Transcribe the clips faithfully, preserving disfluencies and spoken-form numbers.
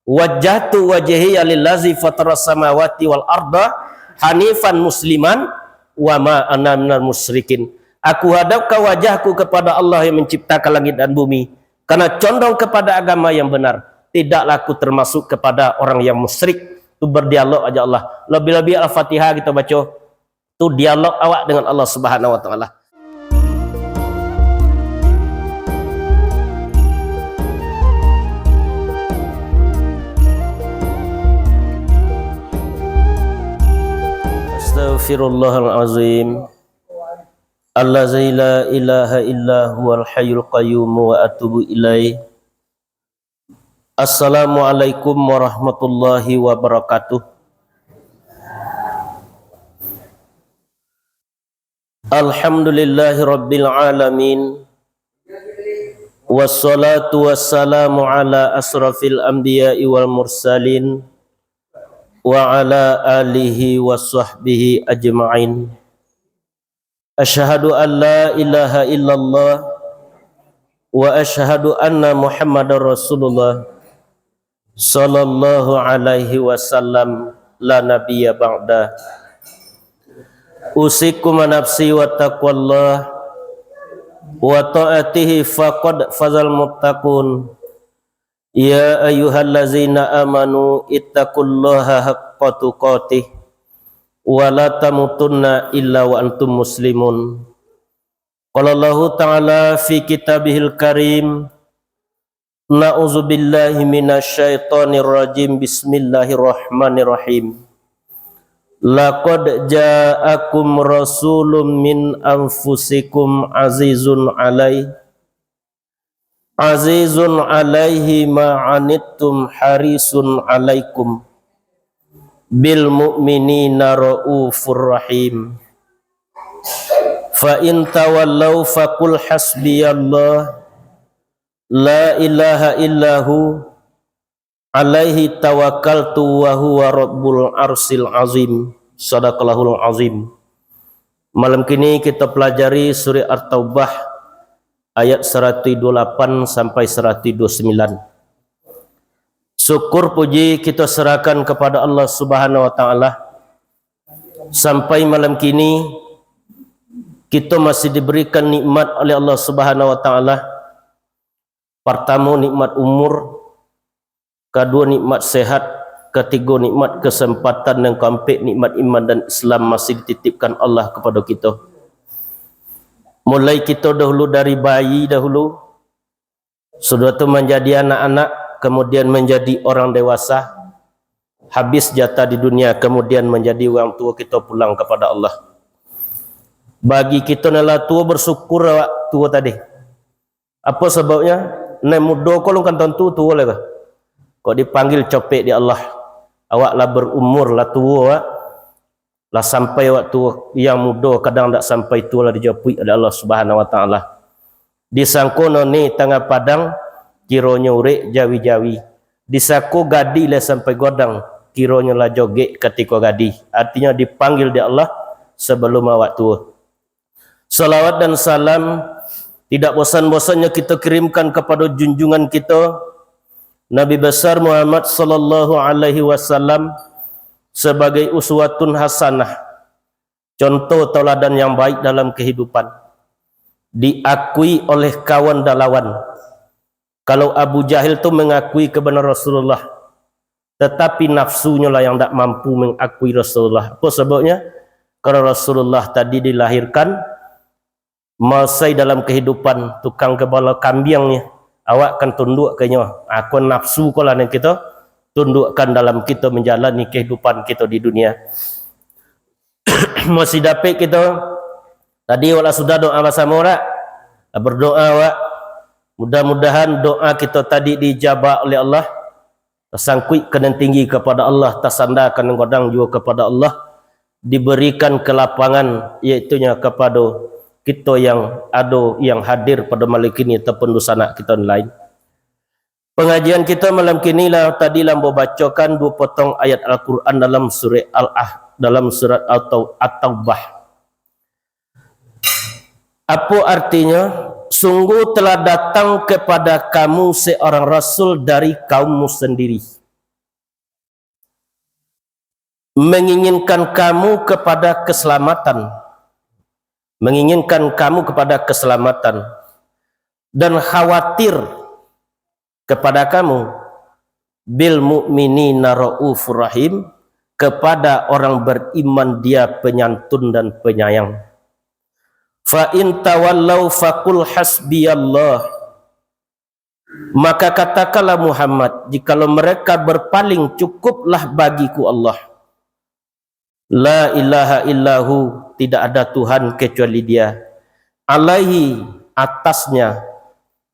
"Wajjahtu wajhiya lillazi fataras samawati wal arda hanifan musliman wa ma ana minal musyrikin." Aku hadapkan wajahku kepada Allah yang menciptakan langit dan bumi, karena condong kepada agama yang benar. Tidaklah aku termasuk kepada orang yang musyrik. Tu berdialog aja Allah. Lebih-lebih Al-Fatihah kita baca. Tu dialog awak dengan Allah Subhanahu wa Ta'ala. Astaghfirullahalazim. Allazi la ilaha illa huwal hayyul qayyum wa atubu ilaih. Assalamualaikum warahmatullahi wabarakatuh. Alhamdulillahi rabbil alamin. Wassalatu wassalamu ala asrafil anbiya'i wal mursalin, wa ala alihi wa sahbihi ajma'in. Asyhadu an la ilaha illallah wa asyhadu anna Muhammadar Rasulullah sallallahu alaihi wasallam, la nabiyya ba'da. Usikum wa nafsi wa taqwallah wa ta'atihi, faqad fazal muttaqun. Ya ayyuhallazina amanu ittaqullaha haqqa tuqatih wa la tamutunna illa wa antum muslimun. Qala Allahu ta'ala fi kitabihil karim, na'udzubillahi minasyaitonirrajim, bismillahirrahmanirrahim. Laqad ja'akum rasulun min anfusikum azizun alaih Azizun alaihi ma anittum harisun alaikum bil mu'minina raufur rahim. Fa in tawallau faqul hasbiyallah la ilaha illahu alaihi tawakkaltu wa huwa rabbul arsyil azim. Sadaqallahul azim. Malam kini kita pelajari surah At-Taubah ayat saratuih duo lapan sampai saratuih duo sambilan. Syukur puji kita serahkan kepada Allah Subhanahu wa Ta'ala. Sampai malam kini, kita masih diberikan nikmat oleh Allah Subhanahu wa Ta'ala. Partamo, nikmat umur, kaduo, nikmat sehat, katigo, nikmat kesempatan, dan kaampek, nikmat iman dan Islam masih dititipkan Allah kepada kita. Mulai kita dahulu dari bayi dahulu, sudah tu manjadi anak-anak, kemudian manjadi orang dewasa, habis jatah di dunia, kemudian manjadi urang tuo, kita pulang kepada Allah. Bagi kita nan lah tuo, bersyukur awak tuo tadi. Apo sababnyo? Nan mudo ko alun kan tantu tuo lai ko. Kok dipanggil copek dek Allah. Awak lah berumur, lah tuo awak. Lah sampai awak tuo, yang mudo kadang dak sampai tuo lah dijapuik dek Allah Subhanahu wa Ta'ala. Disangko noni tangah padang, kironyo urek jawi-jawi. Disangko gadih lah sampai godang, kironyo lah jogek katiko gadih. Artinyo dipanggil dek Allah sebelum awak tuo. Salawat dan salam tidak bosan-bosannyo kita kirimkan kepada junjungan kita, Nabi besar Muhammad sallallahu alaihi wasallam, sebagai uswatun hasanah, contoh tauladan yang baik dalam kehidupan, diakui oleh kawan dan lawan. Kalau Abu Jahil tu mengakui kebenaran Rasulullah, tetapi nafsunyo lah yang dak mampu mengakui Rasulullah. Apo sababnyo? Karena Rasulullah tadi dilahirkan, mausai dalam kehidupan tukang kepala kambiang nyo, awak kan tunduk ka inyo. Ako nafsu ko lah nan kito tundukkan dalam kito menjalani kehidupan kito di dunia. Masih dapek kito. Tadi awak lah sudah doa basamo dak? Lah berdoa awak. Mudah-mudahan doa kito tadi diijabah oleh Allah. Tasangkuik ka nan tinggi kepada Allah, tasanda ka nan godang juo kepada Allah, diberikan kelapangan, yaitunyo kepada kito yang ado, yang hadir pada malam kini ataupun dunsanak kito nan lain. Pangajian kito malam kini lah tadi lah ambo bacokan duo potong ayat Al-Quran dalam surah Al-Ah, dalam surat At-Tau-, At-Taubah. Apo artinyo? Sungguh telah datang kepada kamu seorang rasul dari kaummu sendiri. menginginkan kamu kepada keselamatan, menginginkan kamu kepada keselamatan, dan khawatir kepada kamu, bil mu'minina raufur rahim, kepada orang beriman Dia penyantun dan penyayang. Fa in tawallau faqul hasbiyallah. Maka katakanlah Muhammad, jikalau mereka berpaling, cukuplah bagiku Allah. La ilaha illahu, tidak ada Tuhan kecuali Dia. Alaihi, atasnya,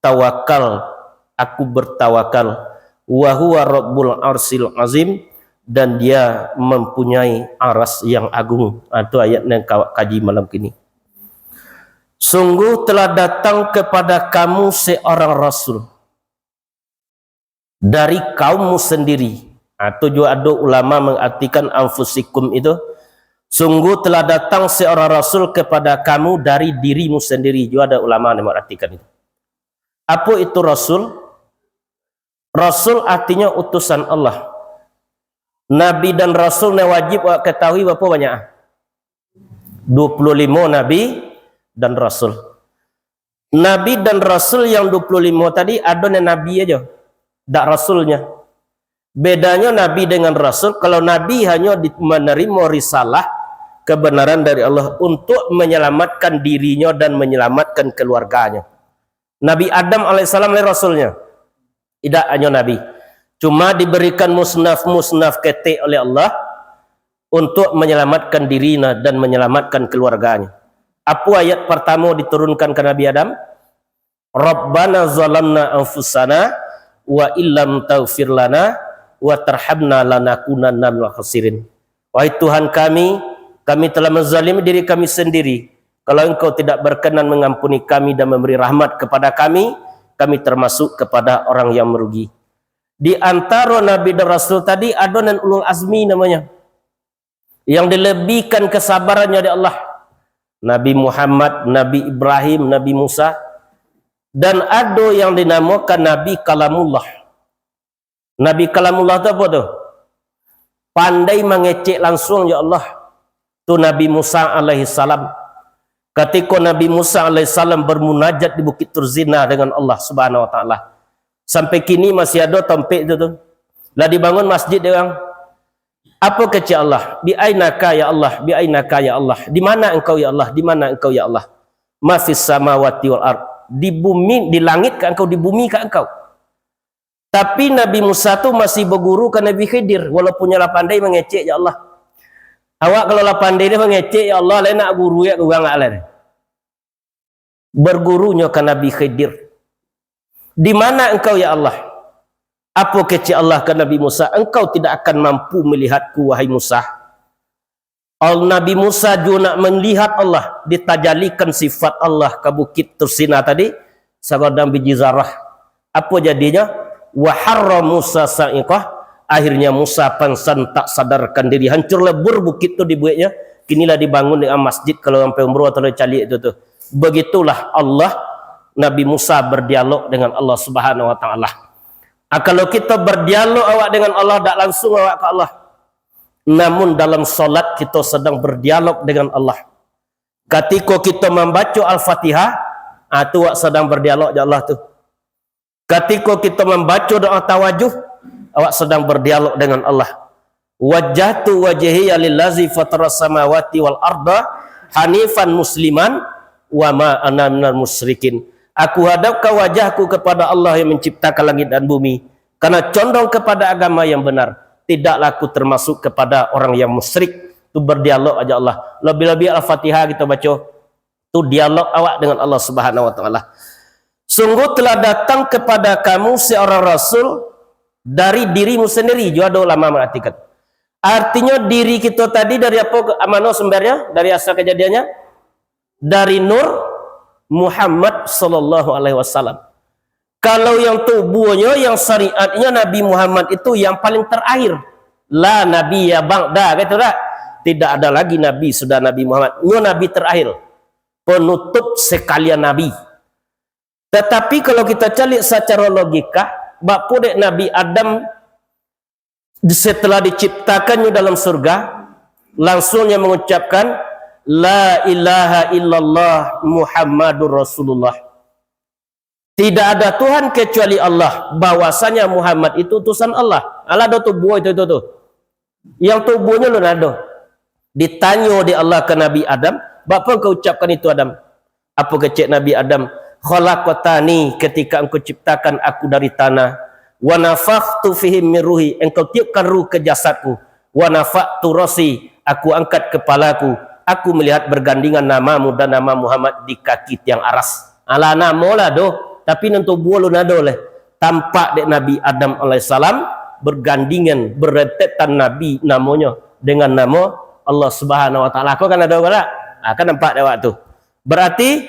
tawakal, aku bertawakal. Wa huwa rabbul arsil azim, dan Dia mempunyai aras yang agung. Ha, tu ayat nan ka-, kaji malam kini. Sungguh telah datang kepada kamu seorang rasul dari kaummu sendiri. Ha, tu juo ado ulama mengartikan anfusikum itu. Sungguh telah datang seorang rasul kepada kamu dari dirimu sendiri. Juo ado ulama yang mengartikan itu. Apo itu rasul? Rasul artinyo utusan Allah. Nabi dan rasul nan wajib awak katahui barapo banyak? Dua puluh limo nabi dan rasul. Nabi dan rasul yang dua puluh limo tadi, ado nan nabi ajo, dak rasulnyo. Bedanyo nabi dengan rasul, kalau nabi hanyo di-, manarimo risalah, kebenaran dari Allah untuk menyelamatkan dirinyo dan menyelamatkan keluarganyo. Nabi Adam alaihissalam lai rasulnyo? Idak, hanyo nabi. Cuma diberikan musnaf-musnaf ketek oleh Allah untuk menyelamatkan dirinya dan menyelamatkan keluarganya. Apo ayat partamo diturunkan ka Nabi Adam? "Rabbana zalamna anfusana wa illam taghfir lana wa tarhamna lanakunanna minal khasirin." Wahai Tuhan kami, kami telah menzalimi diri kami sendiri. Kalau Engkau tidak berkenan mengampuni kami dan memberi rahmat kepada kami, kami termasuk kepada orang yang merugi. Di antaro nabi dan rasul tadi, ado nan ulul azmi namonyo, yang dilebihkan kesabarannyo dek Allah. Nabi Muhammad, Nabi Ibrahim, Nabi Musa, dan ado yang dinamokan Nabi Kalamullah. Nabi Kalamullah tu apo tu? Pandai mangecek lansuang jo Allah. Tu Nabi Musa alaihissalam. Katiko Nabi Musa alaihissalam bermunajat di Bukit Tursina dengan Allah Subhanahu wa Taala. Sampai kini masih ado tampek tu, tu. Lah dibangun masjid dek urang. Apo kecek Allah? "Bi ainaka ya Allah, bi ainaka ya Allah." Di mana Engkau ya Allah? Di mana Engkau ya Allah? "Ma fis samawati wal ard." Di bumi, di langik ka Engkau, di bumi ka Engkau. Tapi Nabi Musa tu masih baguru ka Nabi Khidir, walaupun nyo lah pandai mangecek jo Allah. Awak kalau lah pandai dah mangecek jo Allah, lai nak guru ya urang awak lai. Bagurunyo ka Nabi Khidir. "Di mana Engkau ya Allah?" Apo kecek Allah ka Nabi Musa? "Engkau tidak akan mampu melihat-Ku, wahai Musa." Al-, Nabi Musa juo nak melihat Allah, ditajalikan sifat Allah ka Bukit Tursina tadi, sagadang biji zarah. Apo jadinyo? "Wa harra Musa sa'iqah." Akhirnya Musa pangsan tak sadarkan diri, hancur lebur bukit tu dibueknyo. Kini lah dibangun dengan masjid, kalau sampai umroh atau caliak tu, tu. Begitulah Allah, Nabi Musa berdialog dengan Allah Subhanahu wa Taala. Ah, kalau kito berdialog awak dengan Allah, dak langsung awak ka Allah. Namun dalam solat kito sedang berdialog dengan Allah. Katiko kito mambaco Al-Fatihah, ah, tu awak sedang berdialog jo Allah tu. Katiko kito mambaco doa tawajuh, awak sedang berdialog dengan Allah. "Wajjahtu wajhiya lillazi fataras samawati wal arda hanifan musliman wa ma ana minal musyrikin." Aku hadapkan wajahku kepada Allah yang menciptakan langit dan bumi, karena condong kepada agama yang benar. Tidaklah aku termasuk kepada orang yang musyrik. Tu berdialog aja Allah. Lebih-lebih Al-Fatihah kita baca. Tu dialog awak dengan Allah Subhanahu wa Taala. Sungguh telah datang kepada kamu seorang rasul dari dirimu sendiri, juga ada ulama mengartikan. Artinya diri kita tadi dari apa ke, mano sumbernya? Dari asal kejadiannya? Dari Nur Muhammad sallallahu alaihi wasallam. Kalau yang tubuhnya, yang syariatnya Nabi Muhammad itu yang paling terakhir. La nabiyya ba'da, gitu tak? Tidak ada lagi nabi sudah Nabi Muhammad. Nyo nabi terakhir. Penutup sekalian nabi. Tetapi kalau kita cari secara logika, bak pudek Nabi Adam Setelah diciptakannyo dalam surga, langsung nyo mangucapkan, "La ilaha illallah Muhammadur Rasulullah." Tidak ada Tuhan kecuali Allah, bahwasanya Muhammad itu utusan Allah. Alah ado tubuah itu, itu tu. Yang tubuahnyo alun ado. Ditanyo dek Allah ka Nabi Adam, "Baa engkau ucapkan itu, Adam?" Apo kecek Nabi Adam? "Khalaqtani, ketika engkau ciptakan aku dari tanah, wa nafakhtu fihim min ruhi, engkau tiupkan ruh ke jasadku, wa rafa'tu ra'si, aku angkat kepalaku, aku melihat bergandingan namamu dan nama Muhammad di kaki tiang aras." Alah namo lah doh, tapi nan tubuah alun ado leh. Tampak dek Nabi Adam alaihissalam bergandingan, berentetan Nabi namonyo dengan namo Allah Subhanahu wa Taala. Ko kan ado kan? Ah, kan nampak dek awak tu. Berarti,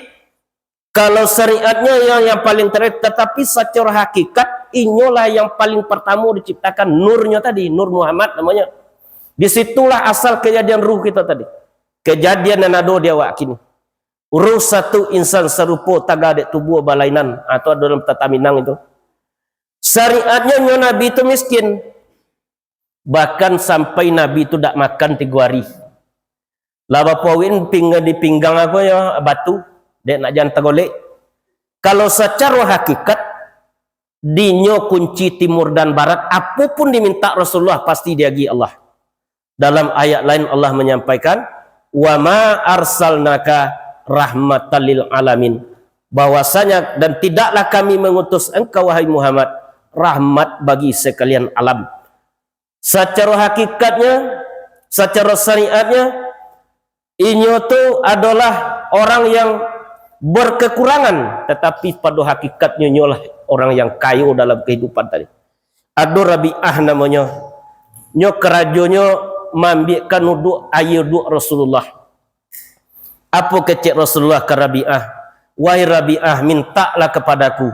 kalau syariatnyo yang, yang paling terakhir, tetapi secara hakikat, inyolah yang paling pertamo diciptakan, nurnyo tadi, Nur Muhammad namonyo. Di situlah asal kejadian ruh kito tadi. Kejadian nan ado di awak kini. Ruh satu insan sarupo taga dek tubuah balainan, atau dalam tataminang itu. Syariatnyo nyo Nabi tu miskin. Bahkan sampai Nabi tu dak makan tigo hari. Lah bapawin pinggang di pinggang apa ya, batu, dek nak jan tagolek. Kalau sacaro hakikat, dinyo kunci timur dan barat, apo pun diminta Rasulullah, pasti diagiah Allah. Dalam ayat lain Allah menyampaikan, "Wa ma arsalnaka rahmatan lil alamin." Bahwasanya, dan tidaklah kami mengutus engkau, wahai Muhammad, rahmat bagi sekalian alam. Sacaro hakikatnyo, sacaro syariatnyo, inyo tu adolah orang yang berkekurangan, tetapi pado hakikatnyo inyolah orang yang kayo dalam kehidupan tadi. Ado Rabi'ah namonyo, nyo karajonyo maambiakkan uduk, aia uduk Rasulullah. Apo kecek Rasulullah ka Rabi'ah? "Wahai Rabi'ah, mintaklah kepadaku.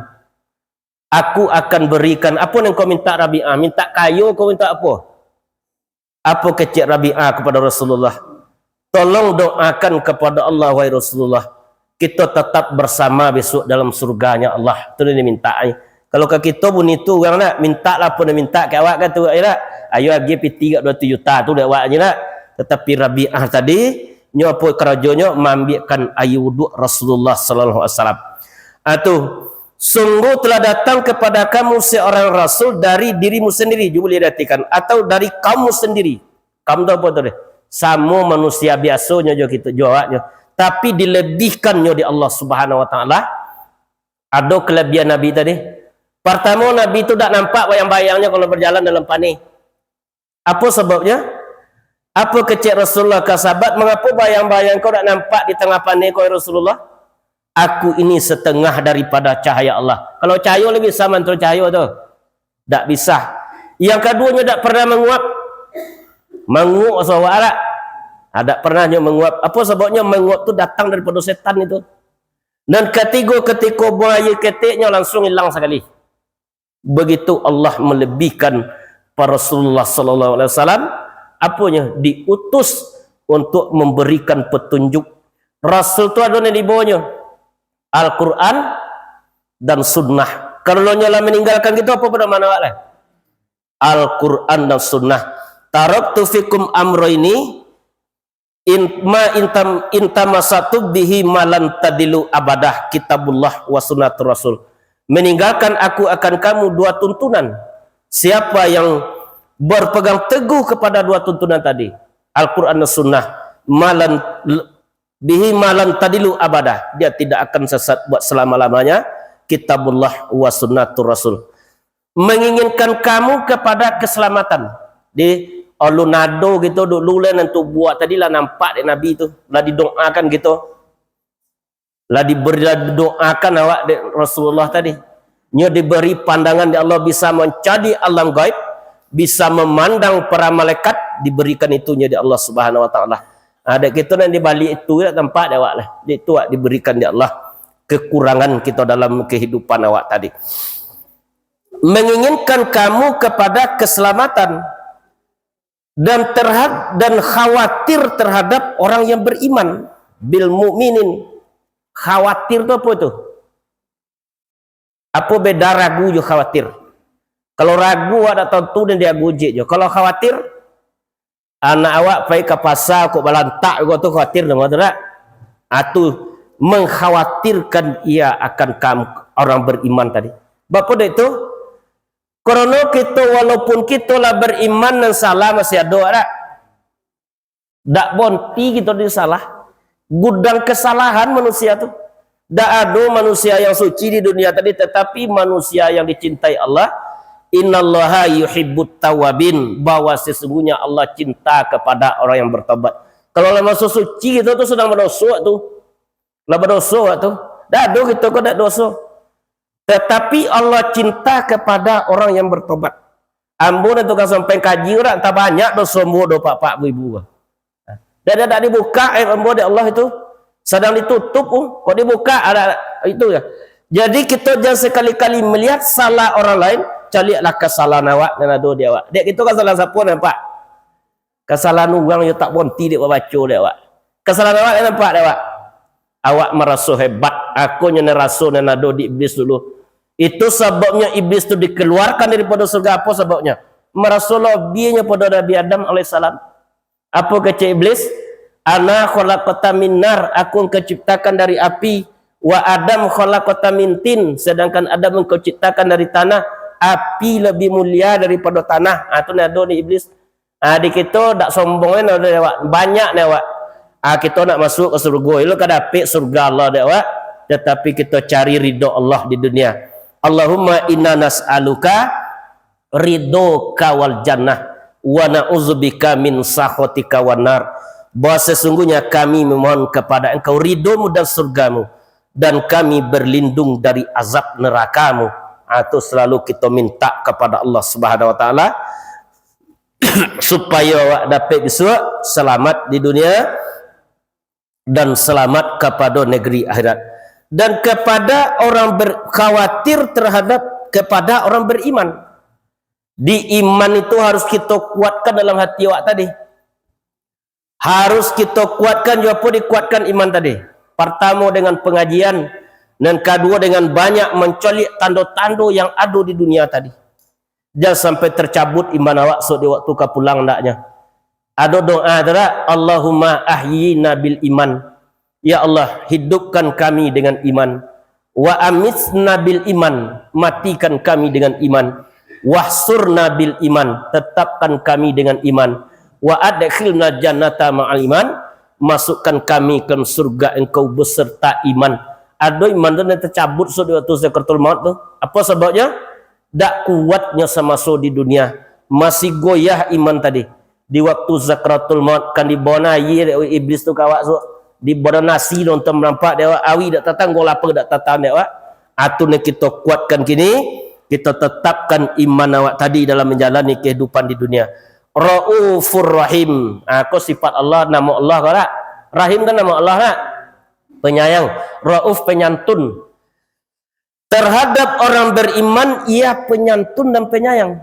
Aku akan berikan." Apo nan kau mintak, Rabi'ah? Mintak kayo kau, mintak apo? Apo kecek Rabi'ah kepada Rasulullah? "Tolong doakan kepada Allah, wahai Rasulullah. Kita tetap bersama besok dalam surganya Allah." Tu nan dimintak ai. Kalau ka kito bunyi tu, urang nak mintak lah apo nan mintak ka awak ka tu, ai nak? Ayo agiah piti ka dua ratus juta tu dek awak je nak. Tetapi Rabi'ah tadi, nyo apo karajonyo? Maambiakkan aia uduk Rasulullah sallallahu alaihi wasallam. Ah, tu, "Sungguh telah datang kepada kamu seorang rasul dari dirimu sendiri," jo buliah diartikan, "atau dari kaummu sendiri." Kaum tu apo tu deh? Samo manusia biasonyo jo kito, jo awaknyo. Tapi dilebihkannyo di Allah Subhanahu wa Taala. Ado kelebihan Nabi tadi. Partamo, Nabi tu dak nampak bayang-bayangnyo kalau berjalan dalam paneh. Apo sababnyo? Apo kecek Rasulullah ka sahabat, "Mangapo bayang-bayang kau dak nampak di tangah paneh ko, ya Rasulullah? Aku ini setengah daripada cahaya Allah." Kalau cahayo lah bisa manturuik cahayo tu? Dak bisa. Yang kaduonyo, dak pernah manguap. Manguap sawa arak. Ha, dak pernah nyo manguap. Apo sababnyo? Manguap tu datang daripada setan itu. Nan katigo, katiko buang aia keteknyo, langsung ilang sakali. Begitu Allah melebihkan pa Rasulullah sallallahu alaihi wasallam, aponyo, diutus untuk memberikan petunjuk. Rasul tu ado nan dibawanyo, Al-Quran dan Sunnah. Kalau nyo lah meninggalkan gitu, apo pado mano awak lah? Al-Quran dan Sunnah. "Taraktu fikum amroini, in, ma intam, intamasatu bihi malan tadilu abadah, kitabullah wa sunnatur rasul." Meninggalkan aku akan kamu dua tuntunan. Siapa yang berpegang teguh kepada dua tuntunan tadi, Al-Quran dan Sunnah, malan, bihi malan tadilu abadah, dia tidak akan sesat buat selama-lamanya, kitabullah wa sunnatur rasul. Menginginkan kamu kepada keselamatan. Di alun ado gitu dulu lah, nan tubuah tadi lah nampak dek Nabi tu, lah didoakan gitu. Lah diberi, lah didoakan awak dek Rasulullah tadi. Nyo diberi pandangan dek Allah, bisa mancaliak alam gaib, bisa memandang para malaikat, diberikan itunyo dek Allah Subhanahu wa Taala. Ha, dek kito nan dibalik itu dak tampak dek awak lah. Dek itu awak diberikan dek Allah kekurangan kito dalam kehidupan awak tadi. Menginginkan kamu kepada keselamatan dan terhad-, dan khawatir terhadap orang yang beriman, bil mukminin. Khawatir tu apo tu? Apo beda ragu jo khawatir? Kalau ragu awak dak tantu, den diagu jik jo. Kalau khawatir, anak awak pai ka pasa kok balantak ko tu, khawatir namo tu dak? Ah, tu mengkhawatirkan ia akan kam-, orang beriman tadi. Bapa dek tu, karano kito, walaupun kito lah beriman, nan salah masih ado dak? Dak bonti kito di salah. Gudang kesalahan manusia tu. Dak ado manusia yang suci di dunia tadi, tetapi manusia yang dicintai Allah, "Innallaha yuhibbut tawabin," bahwa sesungguhnya Allah cinta kepada orang yang bertobat. Kalau lah masuk suci, kito tu sedang berdosa tu. Lah berdosa tu. Dak ado kito ko dak dosa. Tetapi Allah cinta kepada orang yang bertobat. Ambo nan tukang sampaian kaji ko dak, antah banyak doso ambo do, pak-pak, bu-ibu ko. Dak, dak, dak dibuka aib ambo dek Allah itu. Sadang ditutup, uh, kok dibuka, ada itu ya. Jadi, kito jan sekali-kali melihat salah orang lain, caliaklah kesalahan awak nan ado di awak. Dek kito kesalahan sapo nampak? Kesalahan urang yo tak bonti dek babaco dek awak. Kesalahan awak yo nampak dek awak? Awak maraso hebat. Ako nyo nan raso nan ado di iblis dulu. Itu sababnyo iblis tu dikeluarkan daripado surga. Apo sababnyo? Maraso lobihnyo pado Nabi Adam alaihissalam. Apo kecek iblis? "Ana khalaqta min nar," aku engkau ciptakan dari api. "Wa Adam khalaqta min tin," sedangkan Adam engkau ciptakan dari tanah. Api lebih mulia daripado tanah. Ah, tu nan ado ni iblis. Ah, di kito dak sombong nian dek awak, banyak nian awak. Ah, kito nak masuk ka surga, elok ka dapek surga Allah dek awak, tetapi kito cari ridho Allah di dunia. Allahumma inna nas'aluka ridhoka wal jannah, wa na'udzubika min sakhotika wan nar. Bahwa sesungguhnya kami memohon kepada Engkau ridho-Mu dan surga-Mu, dan kami berlindung dari azab neraka-Mu. Ah, tu selalu kito minta kepada Allah Subhanahu wa Taala. Supayo awak dapek bisuak salamat di dunia dan salamat kapado negeri akhirat. Dan kepada orang ber-, khawatir terhadap kepada orang beriman. Di iman itu harus kito kuatkan dalam hati awak tadi. Harus kito kuatkan, jo apo dikuatkan iman tadi? Partamo dengan pengajian, nan kaduo dengan banyak mancaliak tando-tando yang ado di dunia tadi. Jan sampai tercabut iman awak sok di waktu ka pulang andaknyo. Ado doa tu dak? "Allahumma ahyina bil iman." Ya Allah, hidupkan kami dengan iman. "Wa amitna bil iman," matikan kami dengan iman. "Wahsyurna bil iman," tetapkan kami dengan iman. "Wa adkhilna jannata ma'al iman," masukkan kami ke surga Engkau beserta iman. Ado iman tu nan tercabut sok di waktu sakaratul maut tu. Apo sababnyo? Dak kuatnyo samaso di dunia. Masih goyah iman tadi. Di waktu sakaratul maut, kan dibawa aia dek iblis tu ka awak tu. Dibawa nasi nonton melampak dek awak, awi dak tatang, go lapeh dak tatang dek awak. Atu ni kito kuatkan kini, kito tetapkan iman awak tadi dalam manjalani kehidupan di dunia. Raufur Rahim. Ah, ko sifat Allah, namo Allah ko dak? Rahim kan namo Allah dak? Penyayang. Rauf penyantun. Terhadap orang beriman, ia penyantun dan penyayang.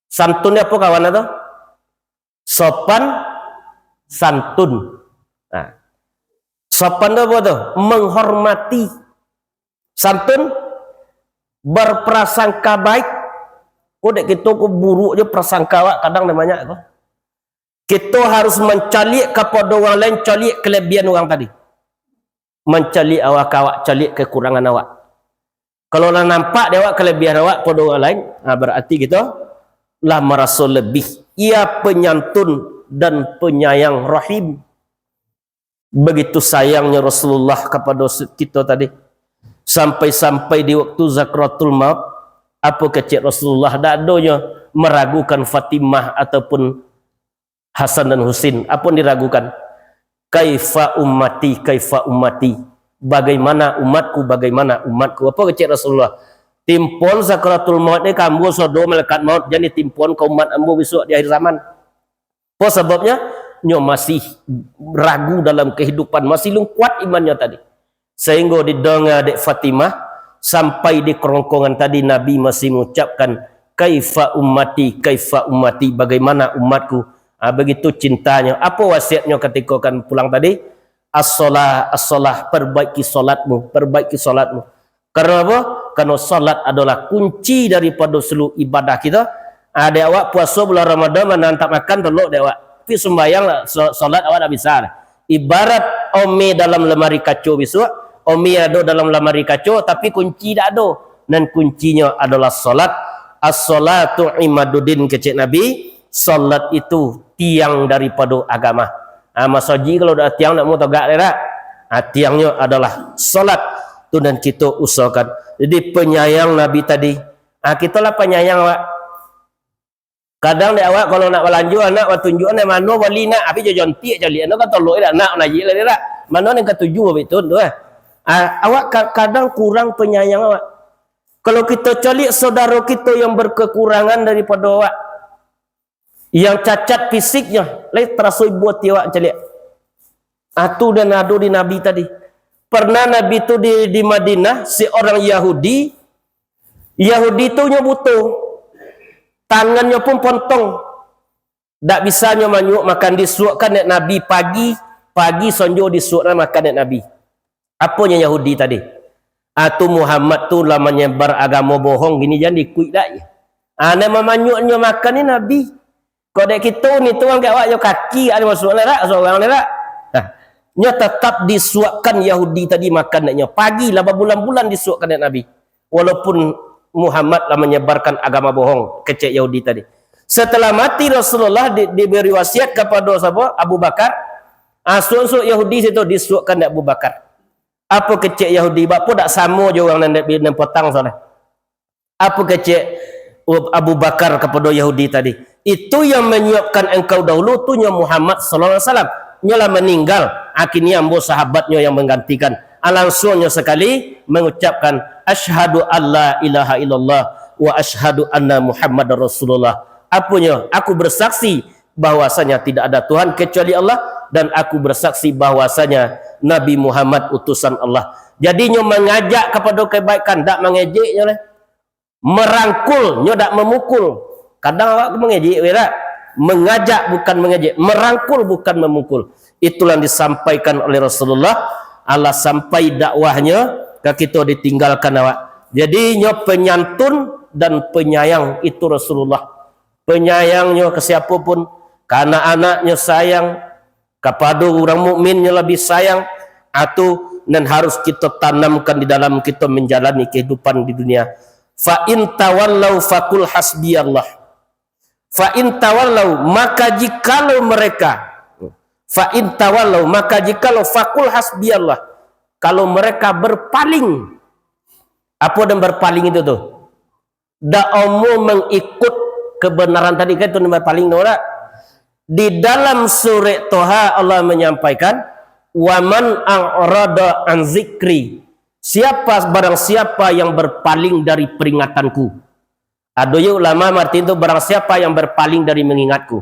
Santun ni apo kawan tu? Sopan, santun. Nah, sopan tu apo tu? Menghormati. Santun, berprasangka baik. Ko dek kito ko buruk jo prasangka awak, kadang dah banyak ko. Kito harus mancaliak kapado urang lain, caliak kelebihan urang tadi. Mancaliak awak, awak caliak kekurangan awak. Kalau lah nampak dek awak kelebihan awak pado urang lain, nah, berarti kito lah maraso lebih. Ia penyantun dan penyayang, rahim. Begitu sayangnyo Rasulullah kapado si-, kito tadi. Sampai-sampai di waktu sakaratul maut, apo kecek Rasulullah, dak adonyo meragukan Fatimah ataupun Hasan dan Husin. Apo nan diragukan? "Kaifa ummati, kaifa ummati?" Bagaimana umatku, bagaimana umatku? Apo kecek Rasulullah? "Timpon sakaratul maut ni ka ambo sodo malaikat maut, jan ditimpon ka umat ambo bisuak di akhir zaman." Apo sababnyo? Nyo masih ragu dalam kehidupan, masih lungkuat imannyo tadi. Sahinggo didanga dek Fatimah, sampai di kerongkongan tadi Nabi masih mengucapkan, "Kaifa ummati, kaifa ummati, bagaimana umatku?" Ah, begitu cintanyo. Apo wasiatnyo ketika kan pulang tadi? "As-shalah, as-shalah, perbaiki salatmu, perbaiki salatmu." Karena apa? Karano salat adolah kunci daripado saluruh ibadah kito. Ah, dek awak puaso bulan Ramadan, manahan tak makan, tolok dek awak. Tapi sumbayang lah, so-, salat awak tak bisa. Ibarat ome dalam lamari kaco bisuak, ome ado dalam lamari kaco, tapi kunci dak ado. Nan kuncinyo adolah salat. "As-salatu imaduddin," kecek Nabi, salat itu tiang daripado agama. Ah, masajik kalau dak tiang, nak mau tagak dek dak? Ah, tiangnyo adolah salat. Tu nan kito usahakan. Jadi, penyayang Nabi tadi. Ah, kito lah penyayang, awak. Kadang dek awak kalau nak balanjo, anak batunjuakan, "Eh, mano bali nak?" Tapi jo jontiak caliak, anu kan tolok dak nak, najik lah dak. Mano nan katuju abih tu, tu, eh. Ah, awak ka-, kadang kurang penyayang awak. Kalau kito caliak saudaro kito yang berkekurangan daripado awak, yang cacat fisiknyo, lai taraso ibo ati awak caliak. Ah, tu nan ado di Nabi tadi. Pernah Nabi tu di, di Madinah, seorang Yahudi, Yahudi tu nyo buto, tangannyo pun pontong, dak bisa nyo manyuak makan, disuakkan dek Nabi pagi, pagi sonjo disuakkan makan dek Nabi. Aponyo Yahudi tadi? Ah, tu Muhammad tu lah manyebar agamo bohong, kini jan diikuik dak. Ah, nan mamanyuaknyo makan ni Nabi. Kok dek kito ni, tu angkek awak jo kaki, ado masuak ni dak, sorang ni dak. Nah, nyo tatap disuakkan Yahudi tadi makan dek nyo. Pagi lah babulan-bulan disuakkan dek Nabi. Walaupun Muhammad lah manyebarkan agama bohong, kecek Yahudi tadi. Setelah mati Rasulullah, di-, diberi wasiat kapado sapa? Abu Bakar. Ah, suak-suak Yahudi situ disuakkan dek Abu Bakar. Apo kecek Yahudi? Bak apo dak samo jo urang nan dek nan potang soalnyo? Apo kecek Abu Bakar kapado Yahudi tadi? "Itu yang menyuapkan engkau dahulu tu nyo Muhammad sallallahu alaihi wasallam. Nyo lah maninggal, kini ambo sahabatnyo yang manggantikan." Ah, langsuangnyo sakali mangucapkan, "Asyhadu alla ilaha illallah wa asyhadu anna Muhammadar Rasulullah." Aponyo? "Aku bersaksi bahwasanya tidak ada Tuhan kecuali Allah, dan aku bersaksi bahwasanya Nabi Muhammad utusan Allah." Jadi, nyo mangajak kapado kebaikan, dak mangejek nyo lah. Merangkul, nyo dak mamukul. Kadang awak tu mangejek, berak. Mengajak bukan mangejek, merangkul bukan mamukul. Itulah yang disampaikan oleh Rasulullah. Alah sampai dakwahnyo ka kito, ditinggalkan awak. Jadi, nyo penyantun dan penyayang itu Rasulullah. Penyayangnyo ka siapo pun, ka anak-anaknyo sayang, kapado urang mukmin nyo labiah sayang, atu nan harus kito tanamkan di dalam kito manjalani kahidupan di dunia. "Fa in tawallau faqul hasbiyallah." "Fa in tawallau," maka jikalau mereka, "fa in tawallau," maka jikalau, "faqul hasbiyallah," kalau mereka berpaling, apo nan berpaling itu tu? Dak amuah mangikut kebenaran tadi, kan itu nan berpaling tu, dak? Di dalam surek Toha, Allah menyampaikan, "Wa man a'rada an zikri," siapa, barang siapa yang berpaling dari peringatanku. Ado yo ulama martin tu, barang siapa yang berpaling dari mengingatku.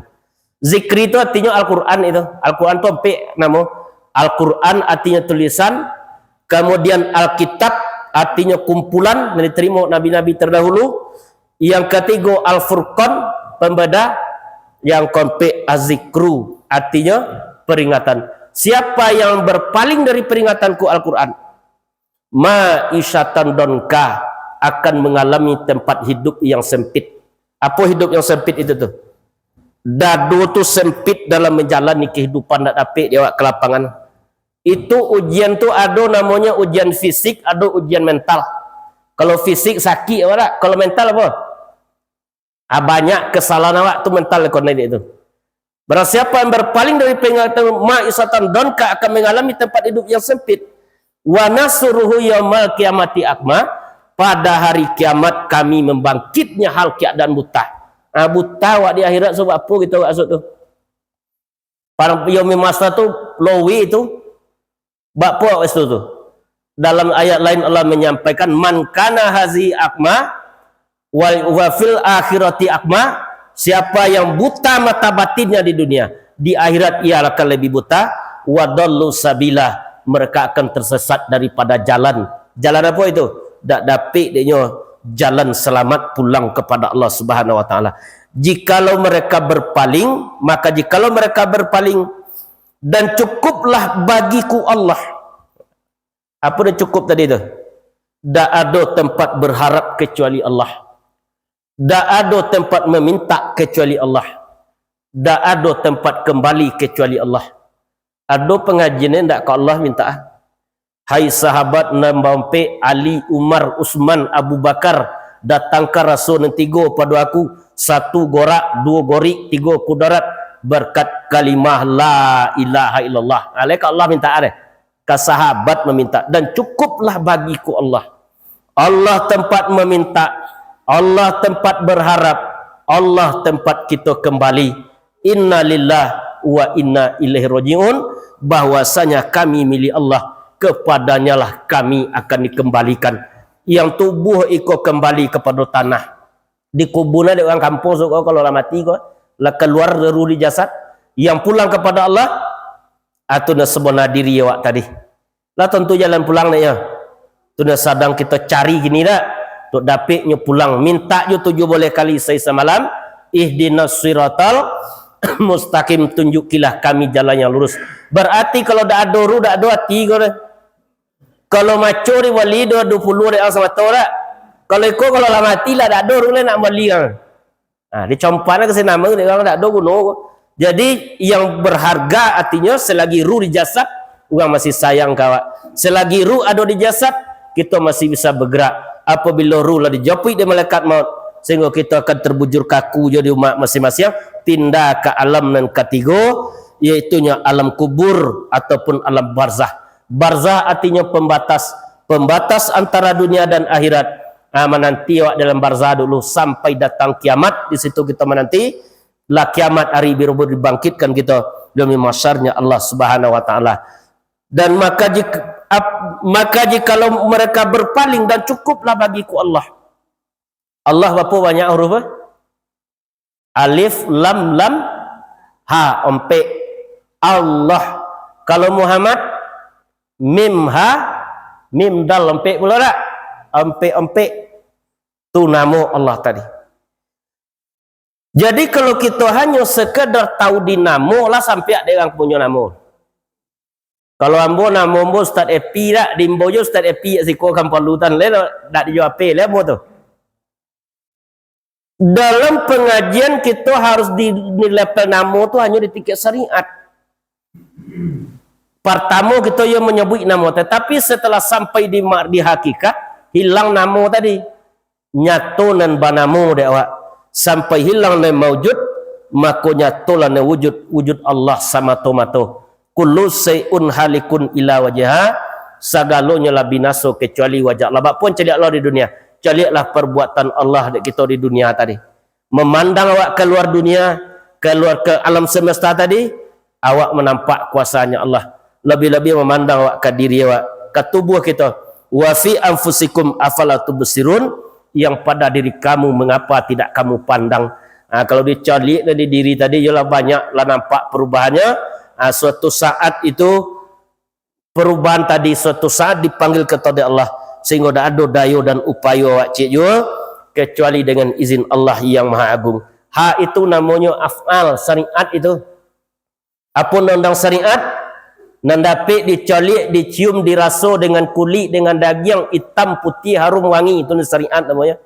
Zikri tu artinyo Al-Quran itu. Al-Quran tu ampek namo. Al-Quran artinyo tulisan, kemudian Alkitab artinyo kumpulan yang diterimo nabi-nabi terdahulu, yang katigo Al-Furqan, pembeda, yang keempat Az-Zikru, artinyo peringatan. Siapa yang berpaling dari peringatanku Al-Quran, ma'isyatan donka, akan mengalami tempat hidup yang sempit. Apo hidup yang sempit itu tu? Dado tu sempit dalam menjalani kehidupan, dak dapek di awak ke lapangan. Itu ujian tu ado namonyo ujian fisik, ado ujian mental. Kalau fisik sakik awak dak, kalau mental apo? Ah, banyak kesalahan awak tu mental konek tu. Barang siapa yang berpaling dari peringatan, ma'isyatan donka, akan mengalami tempat hidup yang sempit. Wa nahsyuruhu yaumal qiyamati a'ma, pada hari kiamat kami membangkitnya hal keadaan buta. Ah, buta awak di akhirat, so, apo kito maksud tu? Pada yaumil mahsyar tu, lowe tu, bak apo waktu tu? Dalam ayat lain Allah menyampaikan, "Man kana hazihi a'ma, wa, wa fil akhirati a'ma," siapa yang buta mata batinnya di dunia, di akhirat ia akan lebih buta, "wa dallu sabila," mereka akan tersesat daripada jalan. Jalan apo itu? Dak dapek dek nyo jalan selamat pulang kepada Allah Subhanahu wa Taala. Jikalau mereka berpaling, maka jikalau mereka berpaling, dan cukuplah bagiku Allah. Apo dah cukup tadi tu? Dak ado tempat berharap kecuali Allah. Dak ado tempat meminta kecuali Allah. Dak ado tempat kembali kecuali Allah. Ado pangajian ndak ka Allah minta? Hai sahabat nan baompek, Ali, Umar, Usman, Abu Bakar, datangkan raso nan tigo pado aku, satu gorak, duo gorik, tigo kudarat, berkat kalimah la ilaha illallah. Alai ka Allah minta deh. Ka sahabat maminta, dan cukuplah bagiku Allah. Allah tempat maminta, Allah tempat berharap, Allah tempat kita kembali. Inna lillah wa inna ilaihi rajiun, bahwasanya kami milik Allah, kepadanyalah kami akan dikembalikan. Yang tubuh iko kembali kepada tanah. Dikubun dek urang kampung suko, kalau lah mati ko, lah kaluar ruh di jasad, yang pulang kepada Allah, atau nan sabana diri awak tadi. Lah tantu jalan pulang nyo. Tu nan sadang kito cari kini dak? Tuk dapiknyo pulang, minta jo tujuh boleh kali sahari samalam, ihdinas siratal mustaqim, tunjukilah kami jalan yang lurus. Berarti kalau dak ado ruh, dak ado ati ko dah. Kalau maco di wali dah duo puluah dek ang samato dak? Kalau iko kalau lah mati lah dak ado ruh lai nak bali ang. Ha, dicompan ka sinama dek urang, dak ado guno ko. Jadi, yang berharga artinyo selagi ruh di jasad, urang masih sayang ka awak. Selagi ruh ado di jasad, kito masih bisa bergerak. Apabila ruh lah dijapuik dek malaikat maut, sehingga kito akan terbujur kaku jo di umak masing-masing, pindah ka alam nan katigo, yaitunyo alam kubur ataupun alam barzah. Barzah artinyo pembatas, pembatas antara dunia dan akhirat. Ah, mananti awak dalam barzah dulu sampai datang kiamat, di situ kito mananti. Lah kiamat hari, biro dibangkitkan kito demi masyarnya Allah Subhanahu wa Taala. Dan maka jik-, ap-, maka jikalau mereka berpaling, dan cukuplah bagiku Allah. Allah bapo banyak huruf, eh? Alif, lam, lam, ha, ompek. Allah. Kalau Muhammad, mim, ha, mim, dal, ompek pulo dak? Ompek-ompek. Tu namo Allah tadi. Jadi, kalau kito hanyo sekedar tahu di namo, lah sampai dek urang punyo namo. Kalau ambo, namo ambo Ustaz Epi dak, diimbau jo Ustaz Epi kat siko Kampung Lutan, lai dak di J P, lai ambo tu. Dalam pengajian, kito harus di, di level namo tu hanyo di tingkat syariat. Partamo kito yo manyabuik namo, tatapi setelah sampai di ma-, di hakikat, hilang namo tadi. Nyato nan banamo dek awak, sampai hilang nan maujud, mako nyatolah nan wujud, wujud Allah samato-mato. Kullu syai'un halikun illa wajha, sagalonyo lah binaso kecuali wajah Allah. Bak pun caliak Allah di dunia, caliaklah perbuatan Allah dek kito di dunia tadi. Memandang awak kaluar dunia, kaluar ka alam semesta tadi, awak manampak kuasanya Allah. Lebih-lebih memandang awak ka diri awak, ka tubuh kito. Wa fi anfusikum afala tubsirun, yang pada diri kamu mengapa tidak kamu pandang? Ha, kalau dicaliak dari diri tadi, iyolah banyak lah nampak perubahannyo. Ha, suatu saat itu, perubahan tadi suatu saat dipanggil kito dek Allah, sehingga dak ado dayo dan upayo awak ciek juo, kecuali dengan izin Allah yang Maha Agung. Ha, itu namonyo af'al, syariat itu. Apo undang-undang syariat? Nan dapek dicaliak, dicium, diraso dengan kulik, dengan dagiang, itam, putiah, harum, wangi, itu nan syariat namonyo.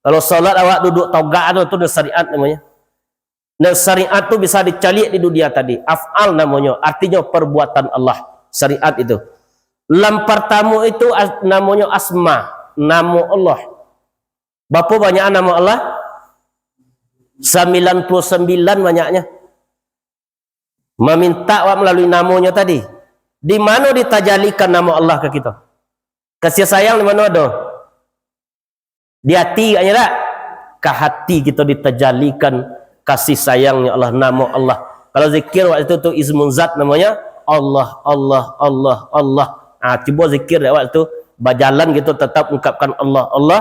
Kalau salat awak duduak togak tu, itu nan syariat namonyo. Nah, syariat tu bisa dicaliak di dunia tadi. Af'al namonyo, artinyo perbuatan Allah. Syariat itu. Lam partamo itu as-, namonyo asma, namo Allah. Bapo banyak namo Allah? Sambilan puluah sambilan banyaknyo. Maminta awak malalui namonyo tadi. Di mano ditajalikan namo Allah ka kito? Kasih sayang di mano ado? Di ati agaknyo dak? Ka hati kito ditajalikan kasih sayangnyo Allah, namo Allah. Kalau zikir waktu tu, tu ismun zat namonyo, Allah, Allah, Allah, Allah. Ah, cubo zikir dek awak tu, bajalan kito tatap ungkapkan Allah, Allah,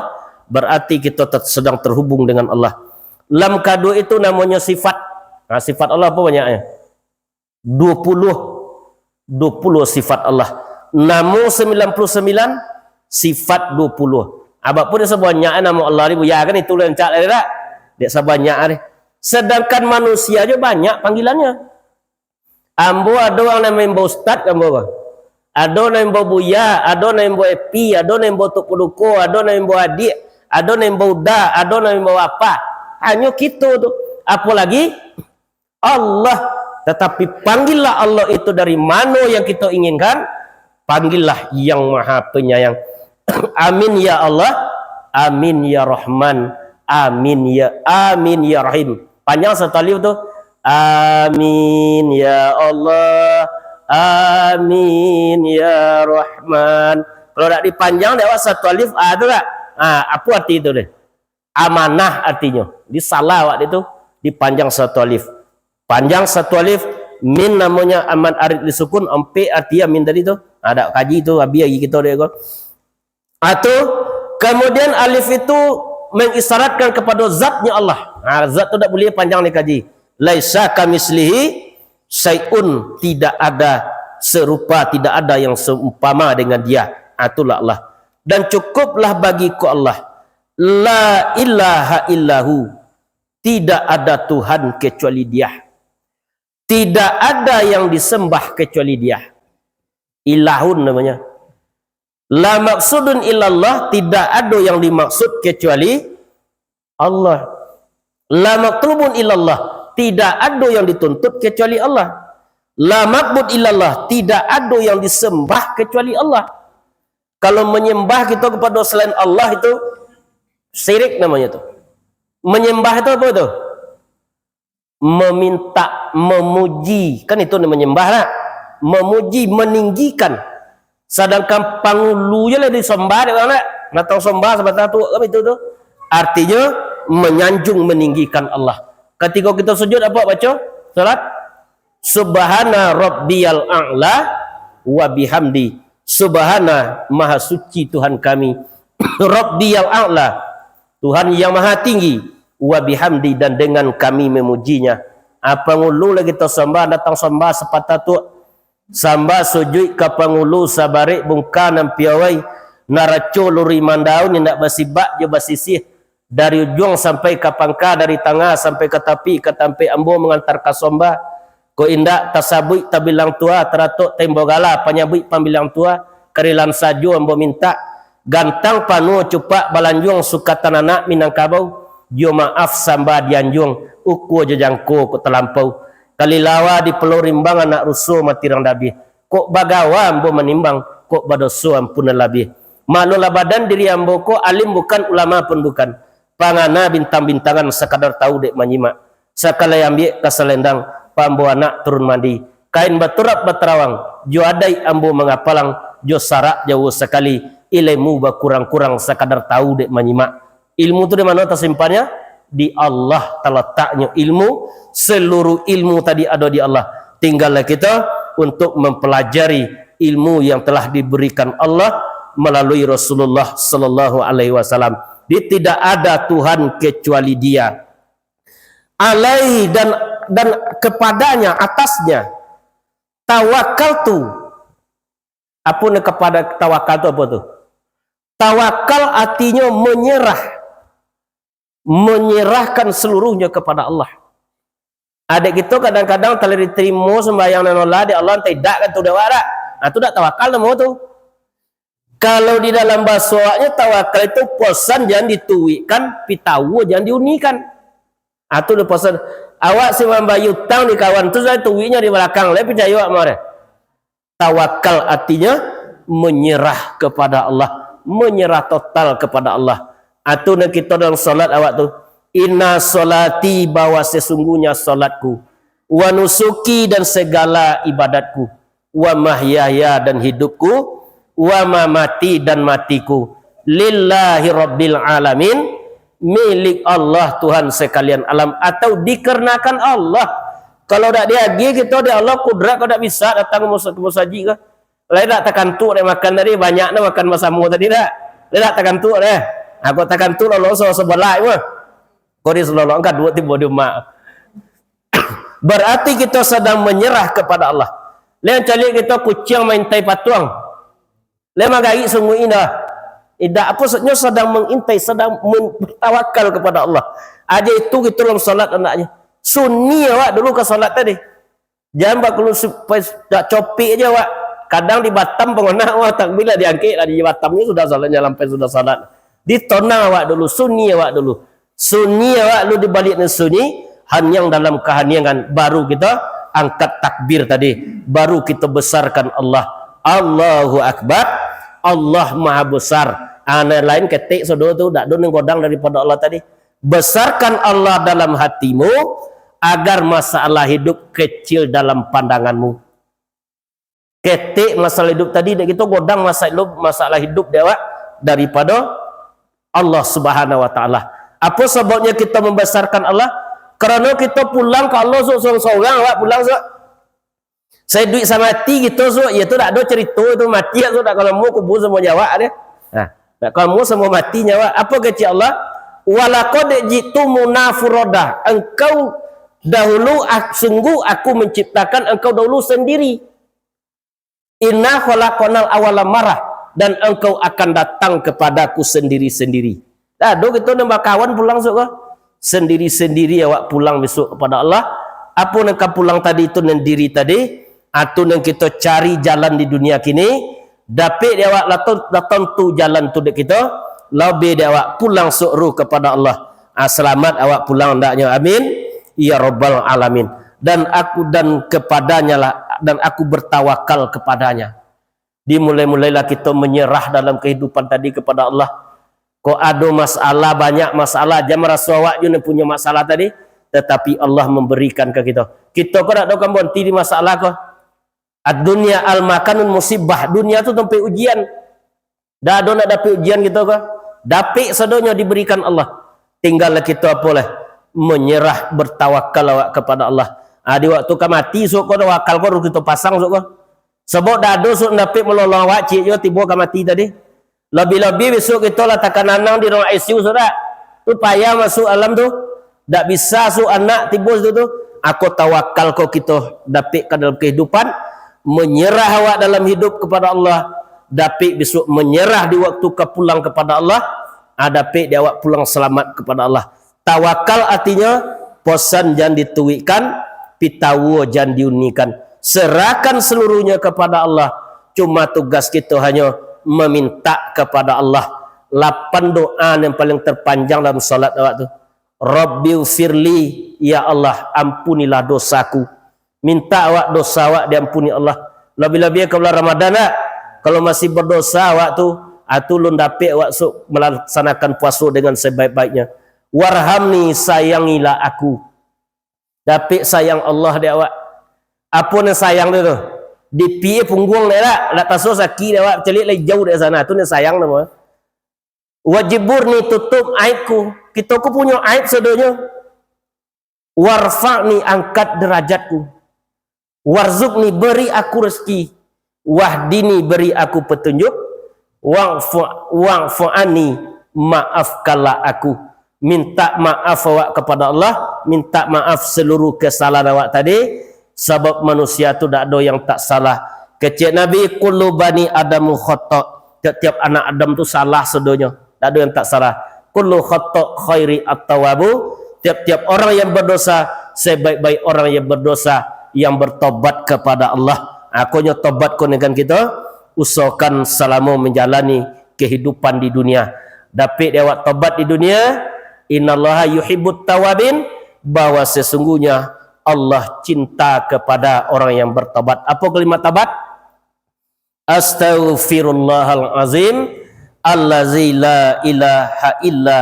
berarti kito tet-, sedang terhubung dengan Allah. Lam kaduo itu namonyo sifat. Ah, sifat Allah apo banyaknyo? Duo puluah. Duo puluah sifat Allah. Namo sambilan puluah sambilan, sifat duo puluah. Abak pun dek sabanyak namo Allah ni, buya kan itu rancak tadi dak? Dek sabanyak ni. Sedangkan manusia jo banyak panggilannyo. Ambo ado urang nan maimbau ustaz ka ambo, bah. Ado nan imbau buya, ado nan imbau epi, ado nan imbau tuk paduko, ado nan imbau adiak, ado nan imbau uda, ado nan imbau apa. Hanyo kito tu. Apolagi Allah. Tatapi panggillah Allah itu dari mano yang kito inginkan, panggillah Yang Maha Penyayang. Amin ya Allah, amin ya Rahman, amin ya, amin ya Rahim. Panjang satu alif tu. Amin ya Allah, amin ya Rahman. Kalau nak dipanjang, dek awak satu alif, ah, tu tak? Ah, apa arti tu deh? Amanah artinyo. Di salah awak dia tu, dipanjang satu alif. Panjang satu alif, min namonyo aman arit disukun, ampek arti amin tadi tu. Ah, dak kaji tu, habis lagi kito dek ko. Atau kemudian alif itu mengisyaratkan kepada zatnya Allah. Ha, zat tu tak boleh panjang dikaji. Laisa kamislihi syai'un, tidak ada serupa, tidak ada yang seumpama dengan Dia. Ha, itulah Allah. Dan cukuplah bagiku Allah. La ilaha illahu. Tidak ada Tuhan kecuali Dia. Tidak ada yang disembah kecuali Dia. Ilahun namanya. La maksudun illallah, tidak ado yang dimaksud kecuali Allah. La matlubun illallah, tidak ado yang dituntut kecuali Allah. La ma'bud illallah, tidak ado yang disembah kecuali Allah. Kalau menyembah kita kepada selain Allah itu syirik namanya tu. Menyembah itu apa tu? Meminta, memuji. Kan itu menyembah lah. Memuji, meninggikan. Sadangkan pangulu je lah disembah dek urang nak. Datang sembah sabanta tu, kan itu tu. Artinyo, menyanjung, meninggikan Allah. Ketika kita sujud, apa baca? Salat. Subhana rabbiyal a'la wa bihamdi. Subhana, maha suci Tuhan kami. Rabbiyal a'la, Tuhan yang maha tinggi. Wa bihamdi, dan dengan kami memujinya. Apa ngulu lagi tau sambah, datang sambah sapatah tu. Sambah sujuik ka pangulu, sabarek bungka nan piawai, naraco luri mandaun, indak basibak jo basisih, dari ujuang sampai ka pangka, dari tangah sampai ka tapi, ka tampek ambo mangantar ka sambah. Kok indak tasabuik tabilang tua, taratok tembo gala, panyabuik pambilang tua, karilan sajo ambo mintak, gantang panuah cupak balanjuang, sukatan anak Minangkabau, jo maaf sambah dianjuang, ukua jo jangko kok talampau. Kalilawa di Pulau Rimbang, anak ruso mati rang dabih. Kok bagawa ambo manimbang, kok badoso ampunan labiah. Maklumlah badan diri ambo ko, alim bukan, ulama pun bukan. Pangana bintang-bintangan, sakadar tahu dek manyimak. Sakalai ambiak ka salendang, pa ambo anak turun mandi. Kain baturap batarawang, jo adaik ambo mangapalang, jo sarak jauah sakali, ilemu bakurang-kurang, sakadar tahu dek manyimak. Ilmu tu di mano tasimpannyo? Di Allah talataknyo ilmu. Seluruh ilmu tadi ado di Allah. Tinggallah kita untuk mempelajari ilmu yang telah diberikan Allah melalui Rasulullah sallallahu alaihi wasallam. Di, tidak ada Tuhan kecuali Dia. Alaihi, dan, dan kepadanya, atasnya. Tawakkaltu. Apa ni kepada tawakal tu apa tu? Tawakal artinyo menyerah. Menyerahkan seluruhnya kepada Allah. Adek kito kadang-kadang kalau diterimo sembahyang nan olah dek Allah, tidak kan tu dek awak dak? Nah, tu dak tawakal namo tu. Kalau di dalam bahaso awaknyo tawakal itu posan jan dituikkan, pitawo jan diunikan. Ah, tu posan. Awak si mambayar utang di kawan tu, jan tuiknyo di balakang, lai picayo awak mah deh. Tawakal artinyo menyerah kepada Allah, menyerah total kepada Allah. Atu nan kito dalam salat awak tu, inna salati, bahwa sesungguhnya salatku, wa nusuki, dan segala ibadatku, wa mahyaya, dan hidupku, wa mamati, dan matiku, lillahi rabbil alamin, milik Allah, Tuhan sekalian alam, atau dikarenakan Allah. Kalau dak diagiah kito dek Allah, kudrat ko dak bisa datang ke musa-, ke musajik ko. Lai dak takantuk dek makan tadi, banyak nah makan basamo tadi dak? Lai dak takantuk deh. Aku takantuk lalu so sebelah mah. Ko di selolong ka duo tibo di umak. Berarti kito sadang menyerah kepada Allah. Lai caliak kito kuciang maintai patuang. Lai magarik sungguah indah. Indak, apo maksudnyo, sadang mengintai, sadang men-, bertawakal kepada Allah. Aja itu gitu dalam salat anaknya. Sunyi awak dulu ka salat tadi. Jan bakulun supai dak copik aja awak. Kadang di Batam pangonak, wah, takbir lah diangkek lah, di Batam ni sudah salatnya, sampai sudah salat. Ditonang awak dulu, sunyi awak dulu. Sunyi awak lu di baliak nan sunyi, haniang dalam kahaniangan, baru kita angkat takbir tadi, baru kita besarkan Allah. Allahu Akbar, Allah Maha Besar. Ah, nan lain ketek sodo tu, dak ado nan godang daripado Allah tadi. Besarkan Allah dalam hatimu, agar masalah hidup kecil dalam pandanganmu. Ketek masalah hidup tadi, dek kito godang masalah hidup, masalah hidup dek awak daripado Allah Subhanahu wa Ta'ala. Apo sababnyo kito mambasarkan Allah? Karano kito pulang ka Allah sok sorang-sorang, awak pulang sok. Saduik samati kito sok, iyo tu dak ado carito tu, mati sok, dak ka lamo kubua samo nyo awak deh. Nah, dak ka lamo samo mati nyo awak. Apo kecek Allah? "Walaqad ji'tumuna furada." Engkau dahulu, ak-, sungguh Aku manciptakan engkau dahulu sandiri. "Inna khalaqnal awwala marah," dan engkau akan datang kepada-Ku sendiri-sendiri. Dak ado kito nan bakawan pulang sok ko. Sendiri-sendiri awak pulang besok kepada Allah. Apo nan ka pulang tadi tu nan diri tadi, atu nan kito cari jalan di dunia kini, dapek dek awak lah ton-, lah tantu jalan tu dek kito, labiah dek awak pulang sok ruh kepada Allah. Ah, selamat awak pulang andaknyo. Amin. Ya Rabbal Alamin. Dan aku, dan kepadanya lah, dan aku bertawakal kepadanya. Dimulai-mulailah kito menyerah dalam kehidupan tadi kepada Allah. Kok ado masalah, banyak masalah, jan maraso awak jo nan punyo masalah tadi, tetapi Allah memberikan ka kito. Kito ko dak ado kan bonti di masalah ko. Ad-dunya al-makanun musibah. Dunia tu tampek ujian. Dak ado nak dapek ujian kito ko. Dapek sadonyo diberikan Allah. Tinggal kito apo lah? Menyerah, bertawakal awak kepada Allah. Ah, di waktu ka mati, sok ko, tawakal ko harus kito pasang, sok ko. Sabab dak ado sok dapek malolong awak, ciek jo tibo ka mati tadi. Labiah-labiah besok kito lah takana anang di ruang I C U, saudara. Tu payah masuk alam tu. Dak bisa su anak tibo situ tu. Ako tawakal ko kito dapek ka dalam kehidupan, menyerah awak dalam hidup kepada Allah, dapek besok menyerah di waktu ka pulang kepada Allah, ah, dapek di awak pulang selamat kepada Allah. Tawakal artinyo, posan jan dituikkan, pitawua jan diunikan. Serahkan seluruhnya kepada Allah. Cuma tugas kito hanyo meminta kepada Allah. Lapan doa yang paling terpanjang dalam salat awak tu. "Rabbighfirli," ya Allah, ampunilah dosaku. Minta awak dosa awak diampuni Allah. Labiah-labiah ka bulan Ramadan, nak. Kalau masih berdosa awak tu, ah, tu lun dapek awak sok melaksanakan puaso dengan sebaik-baiknya. "Warhamni," sayangilah aku. Dapek sayang Allah dek awak. Apo nan sayang tu tu? Di pie pungguang dek awak, dak taso sakik dek awak, caliak lai jauh dek sana. Tu nan sayang tu. "Wajburni," tutup aibku. Kito ko punyo aib sadonyo. "Warfa'ni," angkat derajatku. "Warzuqni," beri aku rezeki. "Wahdini," beri aku petunjuk. "Wa'fu-, wa'fu anni," maafkanlah aku. Minta maaf awak kepada Allah, minta maaf seluruh kesalahan awak tadi, sabab manusia tu dak ado yang tak salah. Kecek Nabi, "Kullu bani Adamu khotok." Tiap-tiap anak Adam tu salah sadonyo. Dak ado yang tak salah. "Kullu khotok khairi at-tawabu." Tiap-tiap orang yang berdosa, sebaik-baik orang yang berdosa, yang bertobat kepada Allah. Akonyo tobat ko dengan kito, usahakan salamo menjalani kehidupan di dunia. Dapek di awak tobat di dunia, "Innallaha yuhibbut tawabin," bahwa sesungguhnya Allah cinta kepada orang yang bertobat. Apo kalimat tobat? "Astaghfirullahal azim, allazi la ilaha illa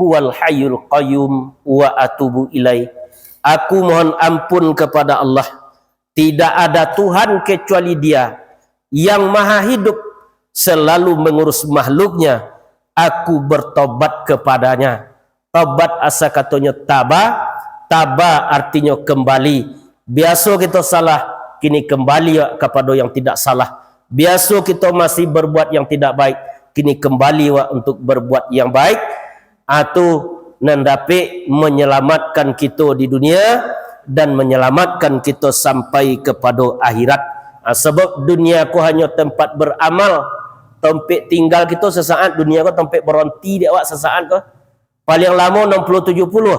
huwal hayyul qayyum, wa atubu ilaih." Aku mohon ampun kepada Allah. Tidak ada Tuhan kecuali Dia, yang Maha Hidup, selalu mengurus makhluknya. Aku bertobat kepada-Nya. Tobat asa katonyo taba, taba artinyo kembali. Biaso kito salah, kini kembali kapado yang tidak salah. Biaso kito masih berbuat yang tidak baik, kini kembali wak untuk berbuat yang baik. Atu nan dapek menyelamatkan kito di dunia dan menyelamatkan kito sampai kapado akhirat. Ah, sabab dunia ko hanyo tempat beramal, tompek tinggal kito sesaat, dunia ko tompek berhenti dek awak sesaat ko. Paling lamo enam puluh tujuh puluh.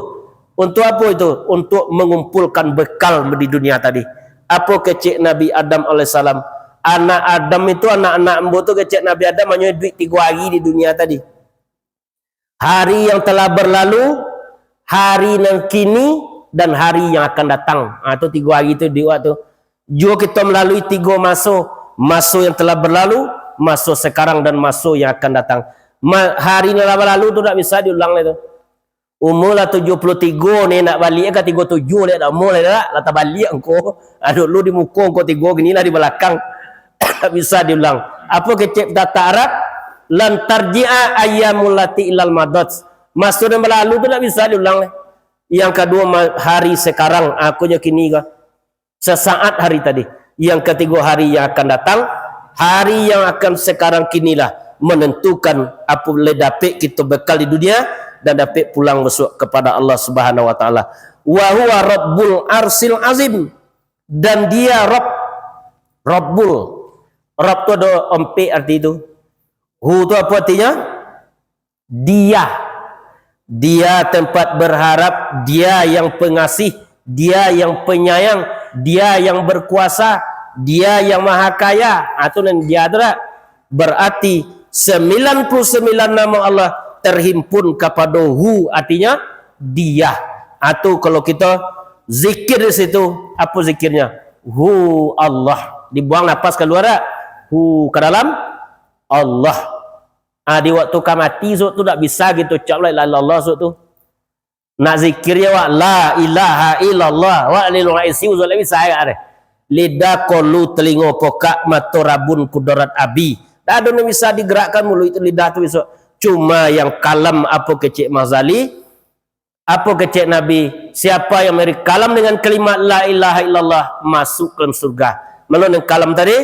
Untuk apo itu? Untuk mengumpulkan bekal di dunia tadi. Apo kecek Nabi Adam alaihissalam? Anak Adam itu, anak-anak ambo tu, kecek Nabi Adam hanyo iduik tigo hari di dunia tadi. Hari yang telah berlalu, hari nan kini, dan hari yang akan datang. Ha, tu tigo hari tu di waktu. Juo kito melalui tigo maso, maso yang telah berlalu, maso sekarang, dan maso yang akan datang. Ma-, hari nan lah berlalu tu tak bisa diulang lai tu. Umur lah tujuh puluh tigo ni, nak baliak ka tigo tujuh lai, dak umur lai dak, lah tabaliak engko. Ah, dulu di muko engko tigo, kini lah di balakang. Tak bisa diulang. Apo kecek tata Arab? Lan tarji'a ayyamul lati ilal madat. Maso nan balalu tu tak bisa diulang lai. Yang kaduo, ma-, hari sekarang, ah, ko nyo kini ko. Sesaat hari tadi. Yang katigo, hari yang akan datang. Hari yang akan sekarang kinilah menentukan apo lai dapek kito bekal di dunia dan dapek pulang besok kepada Allah Subhanahu wa Taala. Wa huwa Rabbul Arsyil Azim. Dan Dia Rabb. Rabbul. Rabb tu ado ompek arti tu. Hu tu apo artinyo? Dia. Dia tempat berharap, Dia yang pengasih, Dia yang penyayang, Dia yang berkuasa, Dia yang maha kaya. Ah, tu nan Dia tu dak? Berarti sembilan puluh sembilan nama Allah terhimpun kapado Hu, artinyo Dia. Ah, tu kalau kito zikir di situ, apo zikirnyo? Hu Allah. Dibuang napas kalua dak? Hu ka dalam, Allah. Ah, di waktu ka mati, sok tu dak bisa gitu ucap la ilaha illallah, sok tu. Nak zikir je awak, "La ilaha illallah, wa lil maisi uzul bisa agak deh." Lidah kolu, telingo kokak, mato rabun, kudorat abi. Tak ada yang bisa digerakkan muluik tu, lidah tu besok. Cuma yang kalam, apo kecek Mazali, apo kecek Nabi, siapa yang memberi kalam dengan kalimat la ilaha illallah, masuk ke dalam surga. Malu dengan kalam tadi,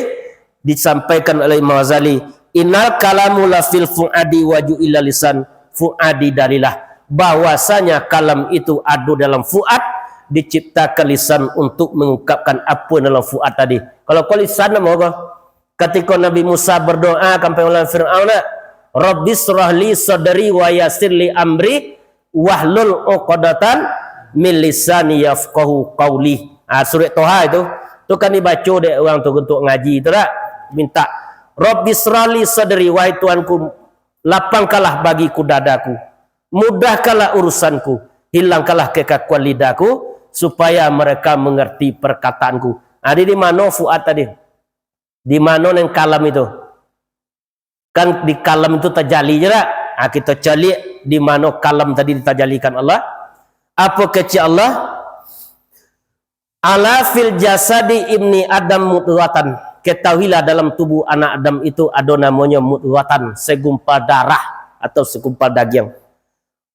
disampaikan oleh Imam Ghazali, "Innal kalamu lafil fuadi wa ju'ila lisan fuadi dalilah." Bahwasanya kalam itu ado dalam fuad, diciptakan lisan untuk mengungkapkan apa yang dalam fuad tadi. Kalau ko lisan namo ko? Katiko Nabi Musa berdoa ka Firaun, Firaun nak, "Rabbi syrah li sadri wa yassir li amri wahlul uqdatan min lisani yafqahu qauli." Ah, surat Toha itu. Tu kan dibaco dek urang tu untuk ngaji tu dak? Minta, "Rabbi syrah li sadri, wahai Tuhanku, lapangkanlah bagiku dadaku. Mudahkanlah urusanku. Hilangkanlah kekakuan lidahku, supaya mereka mengerti perkataanku." Ah, di, di mano fuad tadi? Di mano nan kalam itu? Kan di kalam itu tajali je dak? Ah, kito caliak di mano kalam tadi ditajalikan Allah. Apo kecek Allah? "Ala fil jasadi ibni Adam mudghatan." Ketahuilah, dalam tubuh anak Adam itu ado namonyo mudghatan, segumpal darah atau segumpal dagiang.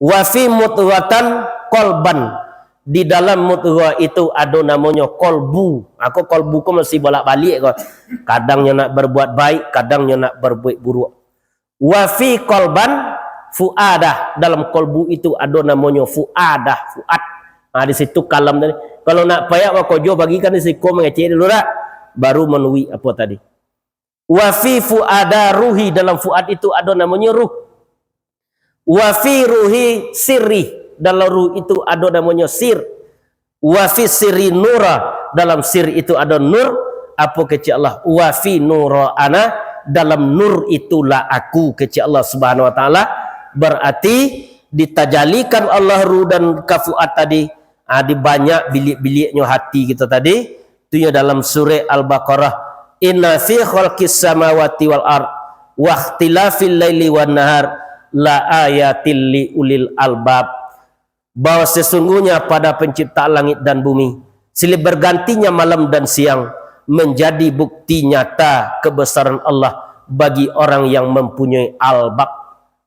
"Wa fi mudghatan qalban." Di dalam mudghah itu ado namonyo kolbu. Ako kolbu ko masih bolak-balik ko. Kadang nyo nak berbuat baik, kadang nyo nak berbuat buruk. "Wa fi qalban fuadah." Dalam kolbu itu ado namonyo fuadah, fuad. Ha, di situ kalam tadi. Kalau nak payak bakojo pagi kan di siko mangecek dulu dak? Baru manuik apo tadi. "Wa fi fuada ruhi." Dalam fuad itu ado namonyo ruh. "Wa fi ruhi sirri." Dalam ruh itu ado namonyo sir. "Wa fi sirri nura." Dalam sir itu ado nur. Apo kecek Allah? "Wa fi nura ana." Dalam nur itulah aku, kecek Allah Subhanahu wa Taala. Berarti ditajalikan Allah ruh dan ka fuad tadi, ah, di banyak bilik-biliknyo hati kito tadi. Tu nyo dalam surah Al-Baqarah, "Inna fi khalqis samawati wal ard wa ikhtilafil laili wan nahar la ayatil li ulil albab." Bahwa sesungguhnya pada penciptaan langit dan bumi, silih bergantinya malam dan siang, menjadi bukti nyata kebesaran Allah bagi orang yang mempunyai albab,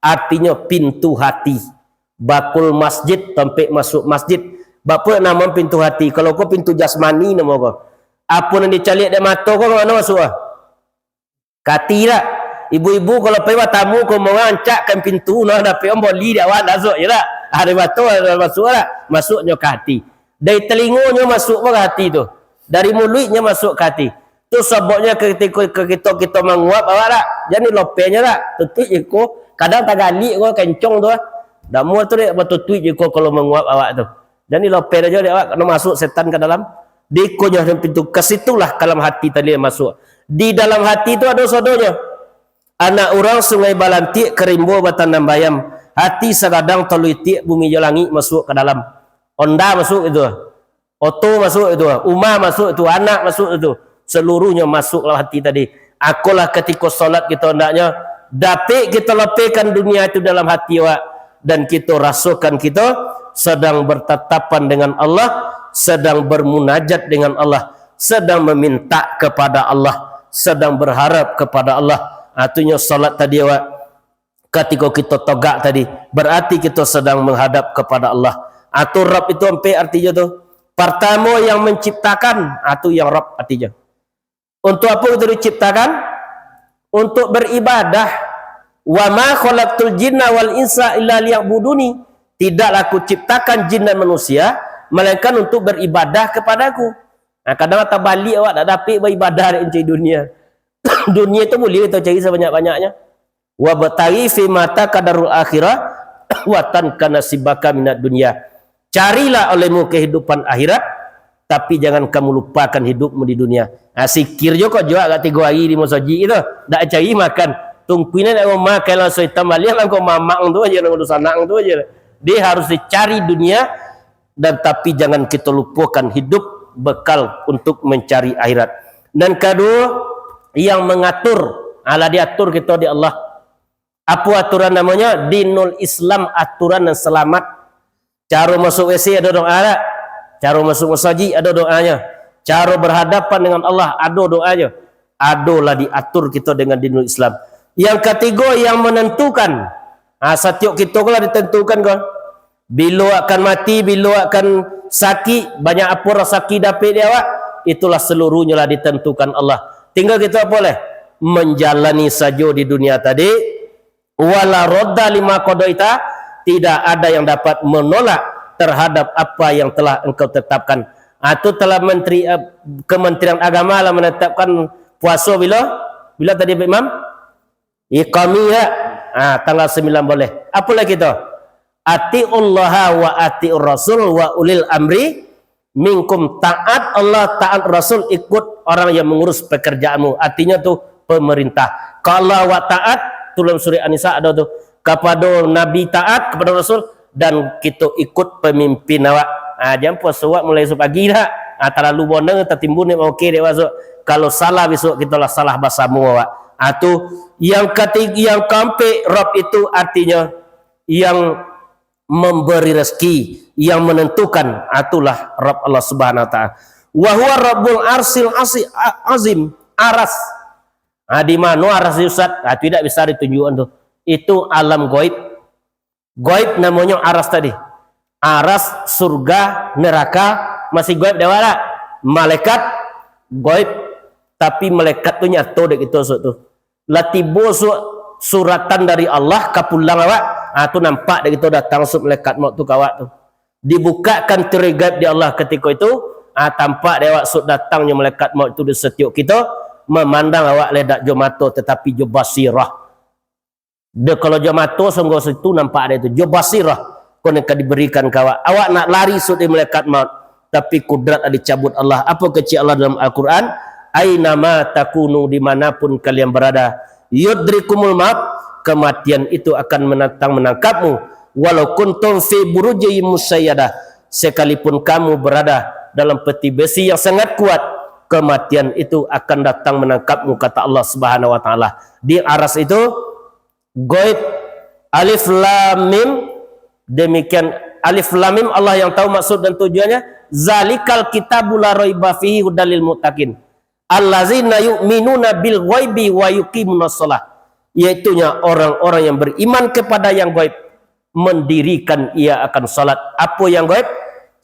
artinyo pintu hati. Bakul masjid, tampek masuk masjid. Bapo namo pintu hati? Kalau ko pintu jasmani namo ko. Apo nan dicaliak dek mato ko, ka mano masuk ah? Ka ati dak? Ibu-ibu kalau pai batamu ka urang, ancakkan pintu, nah, dapek urang boli dek awak, masuk je dak? Dari mato masuk dak? Masuknyo ka ati. Dari telingonyo masuk ka ati tu. Dari muluiknyo masuk ka ati. Tu sababnyo katiko, ka kito, kito manguap awak dak? Jan dilopehnyo dak? Tutuik je ko. Kadang tagalik ko kencong tu ah. Dak muah tu dek batutuik je ko kalau manguap awak tu. Jan dilopeh ajo dek awak, nak masuk setan ka dalam. Dikonyo pintu, ka situlah ka dalam hati tadi masuk. Di dalam hati tu ado sodonyo. Anak urang Sungai Balantik, ka rimbo batanam bayam. Hati sagadang taluitiak, bumi jo langik masuak ka dalam. Onda masuak itu. Oto masuak itu. Uma masuak itu. Anak masuak itu. Seluruhnyo masuak dalam hati tadi. Akolah katiko solat kito andaknyo, dapik kito lapehkan dunia itu dalam hati awak, dan kito rasokan kito sadang bertatapan dengan Allah, sadang bermunajat dengan Allah, sadang meminta kepada Allah, sadang berharap kepada Allah. Atunyo solat tadi awak, katiko kito togak tadi, berarti kito sadang menghadap kepada Allah. Atau Rabb itu ampek artinyo tu. Partamo yang menciptakan, atau yang Rabb artinyo. Untuk apa kita diciptakan? Untuk beribadah. "Wa ma khalaqtul jinna wal insa illa liya'buduni." Tidaklah Aku ciptakan jin dan manusia, melainkan untuk beribadah kepada-Ku. Nah, kadang tabalik awak, tak dapik beribadah, dek mencari dunia. Dunia tu boleh kita cari sebanyak-banyaknya. "Wabtaghi fima ataka darul akhirah, wa tansa nasibaka minad dunya." Carilah olehmu kehidupan akhirat, tapi jangan kamu lupakan hidupmu di dunia. Ha, sikir jo kok juak agak tigo hari di masajik tu. Dak cari makan. Tungkuinan nak makan langsung hitam baliak lah kau mamak tu aja, nang sanang tu aja. Dia harus dicari dunia, dan tapi jangan kita lupakan hidup bekal untuk mencari akhirat. Dan kedua, yang mengatur, alah diatur kita di Allah. Apa aturan namanya? Dinul Islam, aturan yang selamat. Caro masuk W C ado doa tak? Caro masuk masajik ado doanya. Caro berhadapan dengan Allah ado doanya. Adolah diatur kita dengan dinul Islam. Yang katigo yang menentukan, ha, satiok kita ko lah ditentukan ko. Bilo akan mati, bilo akan sakik, banyak apo rasaki dapik di awak, itulah seluruhnyo lah ditentukan Allah. Tinggal kita apo leh? Menjalani sajo di dunia tadi, wala radda lima qadaita, tidak ada yang dapat menolak terhadap apa yang telah Engkau tetapkan. Atau telah menteri, eh, Kementerian Agama lah menetapkan puaso bilo? Bilo tadi, Pak Imam? Iqamiyah, ah, tanggal sembilan boleh. Apo lagi tu? "Atiullaha wa atiur rasul wa ulil amri minkum." Taat Allah, taat Rasul, ikut orang yang mengurus pekerjaanmu. Artinya tu pemerintah. Kalau awak taat, tu dalam surah An-Nisa ada tu. Kepada Nabi taat, kepada Rasul, dan kita ikut pemimpin awak. Ah, jangan puaso awak mulai esok pagi dah. Ah, terlalu bonang, tertimbun ni, oke dek masuk. Kalau salah besok, kita lah salah basamo awak. Ah, tu yang ketiga, yang keempat, Rabb itu artinya yang memberi rezeki, yang menentukan, itulah Rabb Allah Subhanahu wa Taala. Wa huwa Rabbul Arsyil Asi-, A-, Azim, Aras. Ah, di mano Aras, Ustaz? Ah, tidak bisa ditunjukkan tu. Itu alam gaib. Gaib namonyo Aras tadi. Aras, surga, neraka, masih gaib dek awak tak? Malaikat, gaib. Tapi malaikat tu nyato dek kito, Ustaz, tu. Lah tibo su-, suratan dari Allah ka pulang awak, ah, tu nampak dek kito datang su malaikat maut tu ka awak tu. Dibukakan tirai gaib di Allah katiko itu, ah, tampak dek awak su datangnyo malaikat maut tu di satiok kito, mamandang awak lai dak jo mato, tatapi jo basirah. Dek kalau jo mato, sungguh situ nampak dek itu, jo basirah, konon ka diberikan ka awak. Awak nak lari su dari malaikat maut. Tapi kudrat dicabut Allah. Apo kecek Allah dalam Al-Quran? "Ainama takunu," dimanapun kalian berada, "yudrikumul maut," kematian itu akan menantang menangkapmu. "Walau kuntum fi burujin musayyadah," sekalipun kamu berada dalam peti besi yang sangat kuat, kematian itu akan datang menangkapmu, kata Allah Subhanahu wa Taala. Di Aras itu, gaib, alif lam mim, demikian alif lam mim, Allah yang tahu maksud dan tujuannya. "Zalikal kitabu la raiba fihi hudal lil muttaqin, allazina yu'minuna bil ghaibi wa yuqimunas shalah," yaitunya orang-orang yang beriman kepada yang gaib, mendirikan ia akan salat. Apo yang gaib?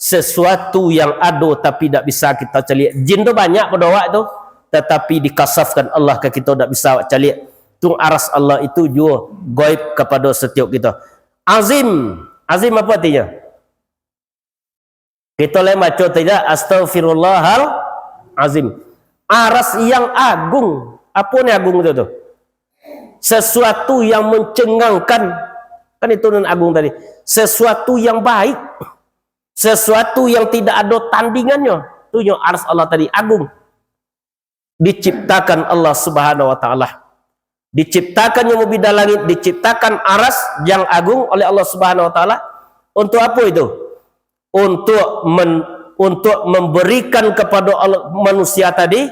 Sesuatu yang ado tapi dak bisa kita caliak. Jin tu banyak pado awak tu, tatapi dikasafkan Allah ka kito, dak bisa awak caliak. Tu Aras Allah itu juo gaib kapado satiok kito. Azim. Azim apo artinyo? Kito lai baco tadi, "Astaghfirullahal azim." Aras yang agung. Apo ni agung tu, tu? Sesuatu yang mencengangkan. Kan itu nan agung tadi. Sesuatu yang baik. Sesuatu yang tidak ada tandingannya. Tu nyo Aras Allah tadi, agung. diciptakan Allah Subhanahu wa Ta'ala. Diciptakannyo bumi dan langit, diciptakan aras yang agung oleh Allah Subhanahu wa Ta'ala. Untuk apa itu? Untuk men-, untuk memberikan kepada Allah, manusia tadi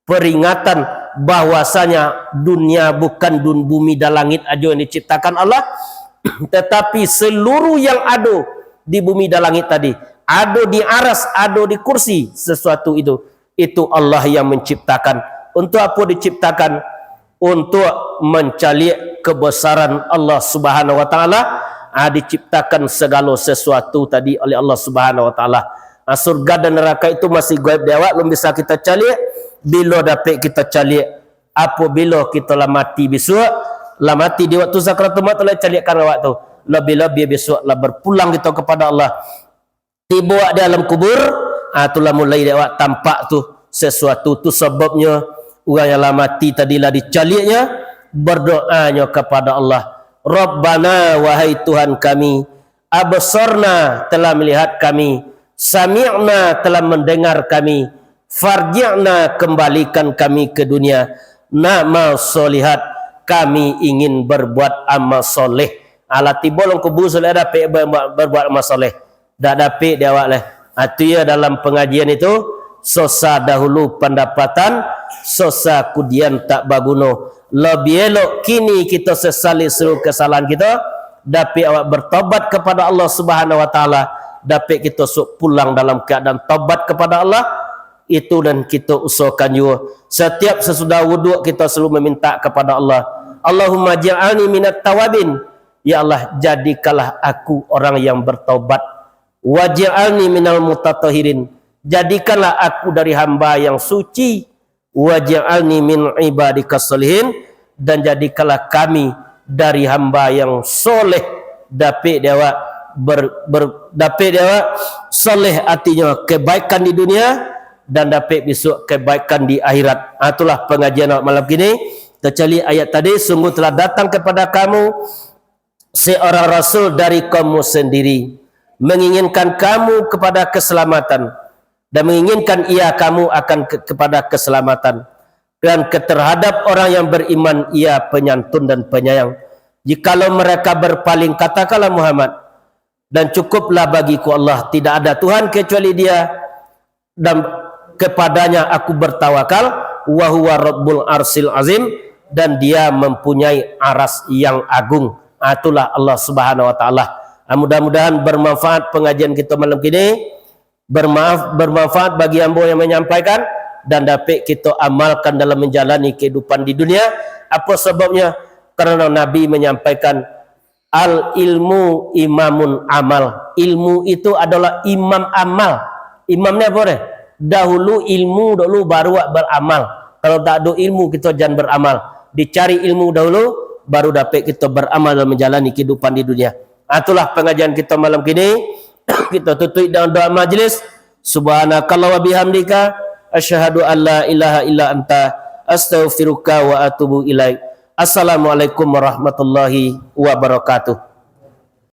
peringatan bahwasanya dunia bukan dun-, bumi dan langit ajo yang diciptakan Allah, tetapi seluruh yang ado di bumi dan langit tadi, ado di aras, ado di kursi, sesuatu itu, itu Allah yang menciptakan. Untuk apa diciptakan? Untuk mancaliak kebesaran Allah Subhanahu wa Ta'ala. Ah, diciptakan segalo sesuatu tadi oleh Allah Subhanahu wa Ta'ala. Ah, surga dan neraka itu masih gaib di awak, belum bisa kita caliak. Bilo dapek kita caliak? Apabilo kita lah mati bisuak, lah mati di waktu sakaratul maut, lah caliakkan awak tu. Lebih-lebih bisuak lah berpulang kita kepada Allah. Tibo awak di alam kubur, ah, tu lah mulai dek awak tampak tu sesuatu tu. Sababnyo, urang yang lah mati tadi lah dicaliaknyo, berdoanyo kepada Allah, "Rabbana, wahai Tuhan kami, absorna, telah melihat kami, sami'na, telah mendengar kami, farji'na, kembalikan kami ke dunia, na'mal solihat, kami ingin berbuat amal soleh." Alah tibo alam kubur, sudah dapek berbuat, berbuat amal soleh. Dak dapek di awak lai. Atu yo dalam pengajian itu, sosa dahulu pandapatan, sosa kudian tak baguno. Lebih elok kini kita sesali seluruh kesalahan kita, dapek awak bertobat kepada Allah Subhanahu wa Ta'ala, dapek kita suok pulang dalam keadaan tobat kepada Allah. Itu nan kita usahakan juo. Setiap sesudah wuduk kita selalu meminta kepada Allah, "Allahumma ja'alni minat tawabin." Ya Allah, jadikanlah aku orang yang bertobat. "Waj'alni minal mutatahhirin." Jadikanlah aku dari hamba yang suci. "Waj'alni min ibadikas sholihin." Dan jadikanlah kami dari hamba yang soleh. Dapek di awak ber-, ber-, dapek di awak soleh, artinyo kebaikan di dunia, dan dapek bisuak kebaikan di akhirat. Ah, itulah pengajian awak malam kini. Tacaliak ayat tadi, "Sungguh telah datang kepada kamu seorang rasul dari kaummu sendiri, menginginkan kamu kepada keselamatan, dan menginginkan ia kamu akan ke-, kepada keselamatan, dan ke-, terhadap orang yang beriman ia penyantun dan penyayang. Jikalau mereka berpaling, katakanlah, Muhammad, dan cukuplah bagiku Allah, tidak ada Tuhan kecuali Dia, dan kepadanya aku bertawakal, wa huwa rabbul arsyil azim, dan Dia mempunyai aras yang agung." Ah, itulah Allah Subhanahu wa Ta'ala. Ah, mudah-mudahan bermanfaat pengajian kita malam kini. Bermaaf, bermanfaat bagi ambo yang menyampaikan, dan dapek kita amalkan dalam menjalani kehidupan di dunia. Apa sebabnya? Karena Nabi menyampaikan, "Al ilmu imamun amal." Ilmu itu adalah imam amal. Imam ni apo deh? Dahulu ilmu dulu, baru awak beramal. Kalau tak ada ilmu, kita jangan beramal. Dicari ilmu dahulu, baru dapek kita beramal dalam menjalani kehidupan di dunia. Ah, itulah pengajian kita malam kini. Kita tutup dengan doa majlis. Subhanakallah wa bihamdika, asyhadu an la ilaha illa anta, astaghfiruka wa atubu ilaik. Assalamualaikum warahmatullahi wabarakatuh.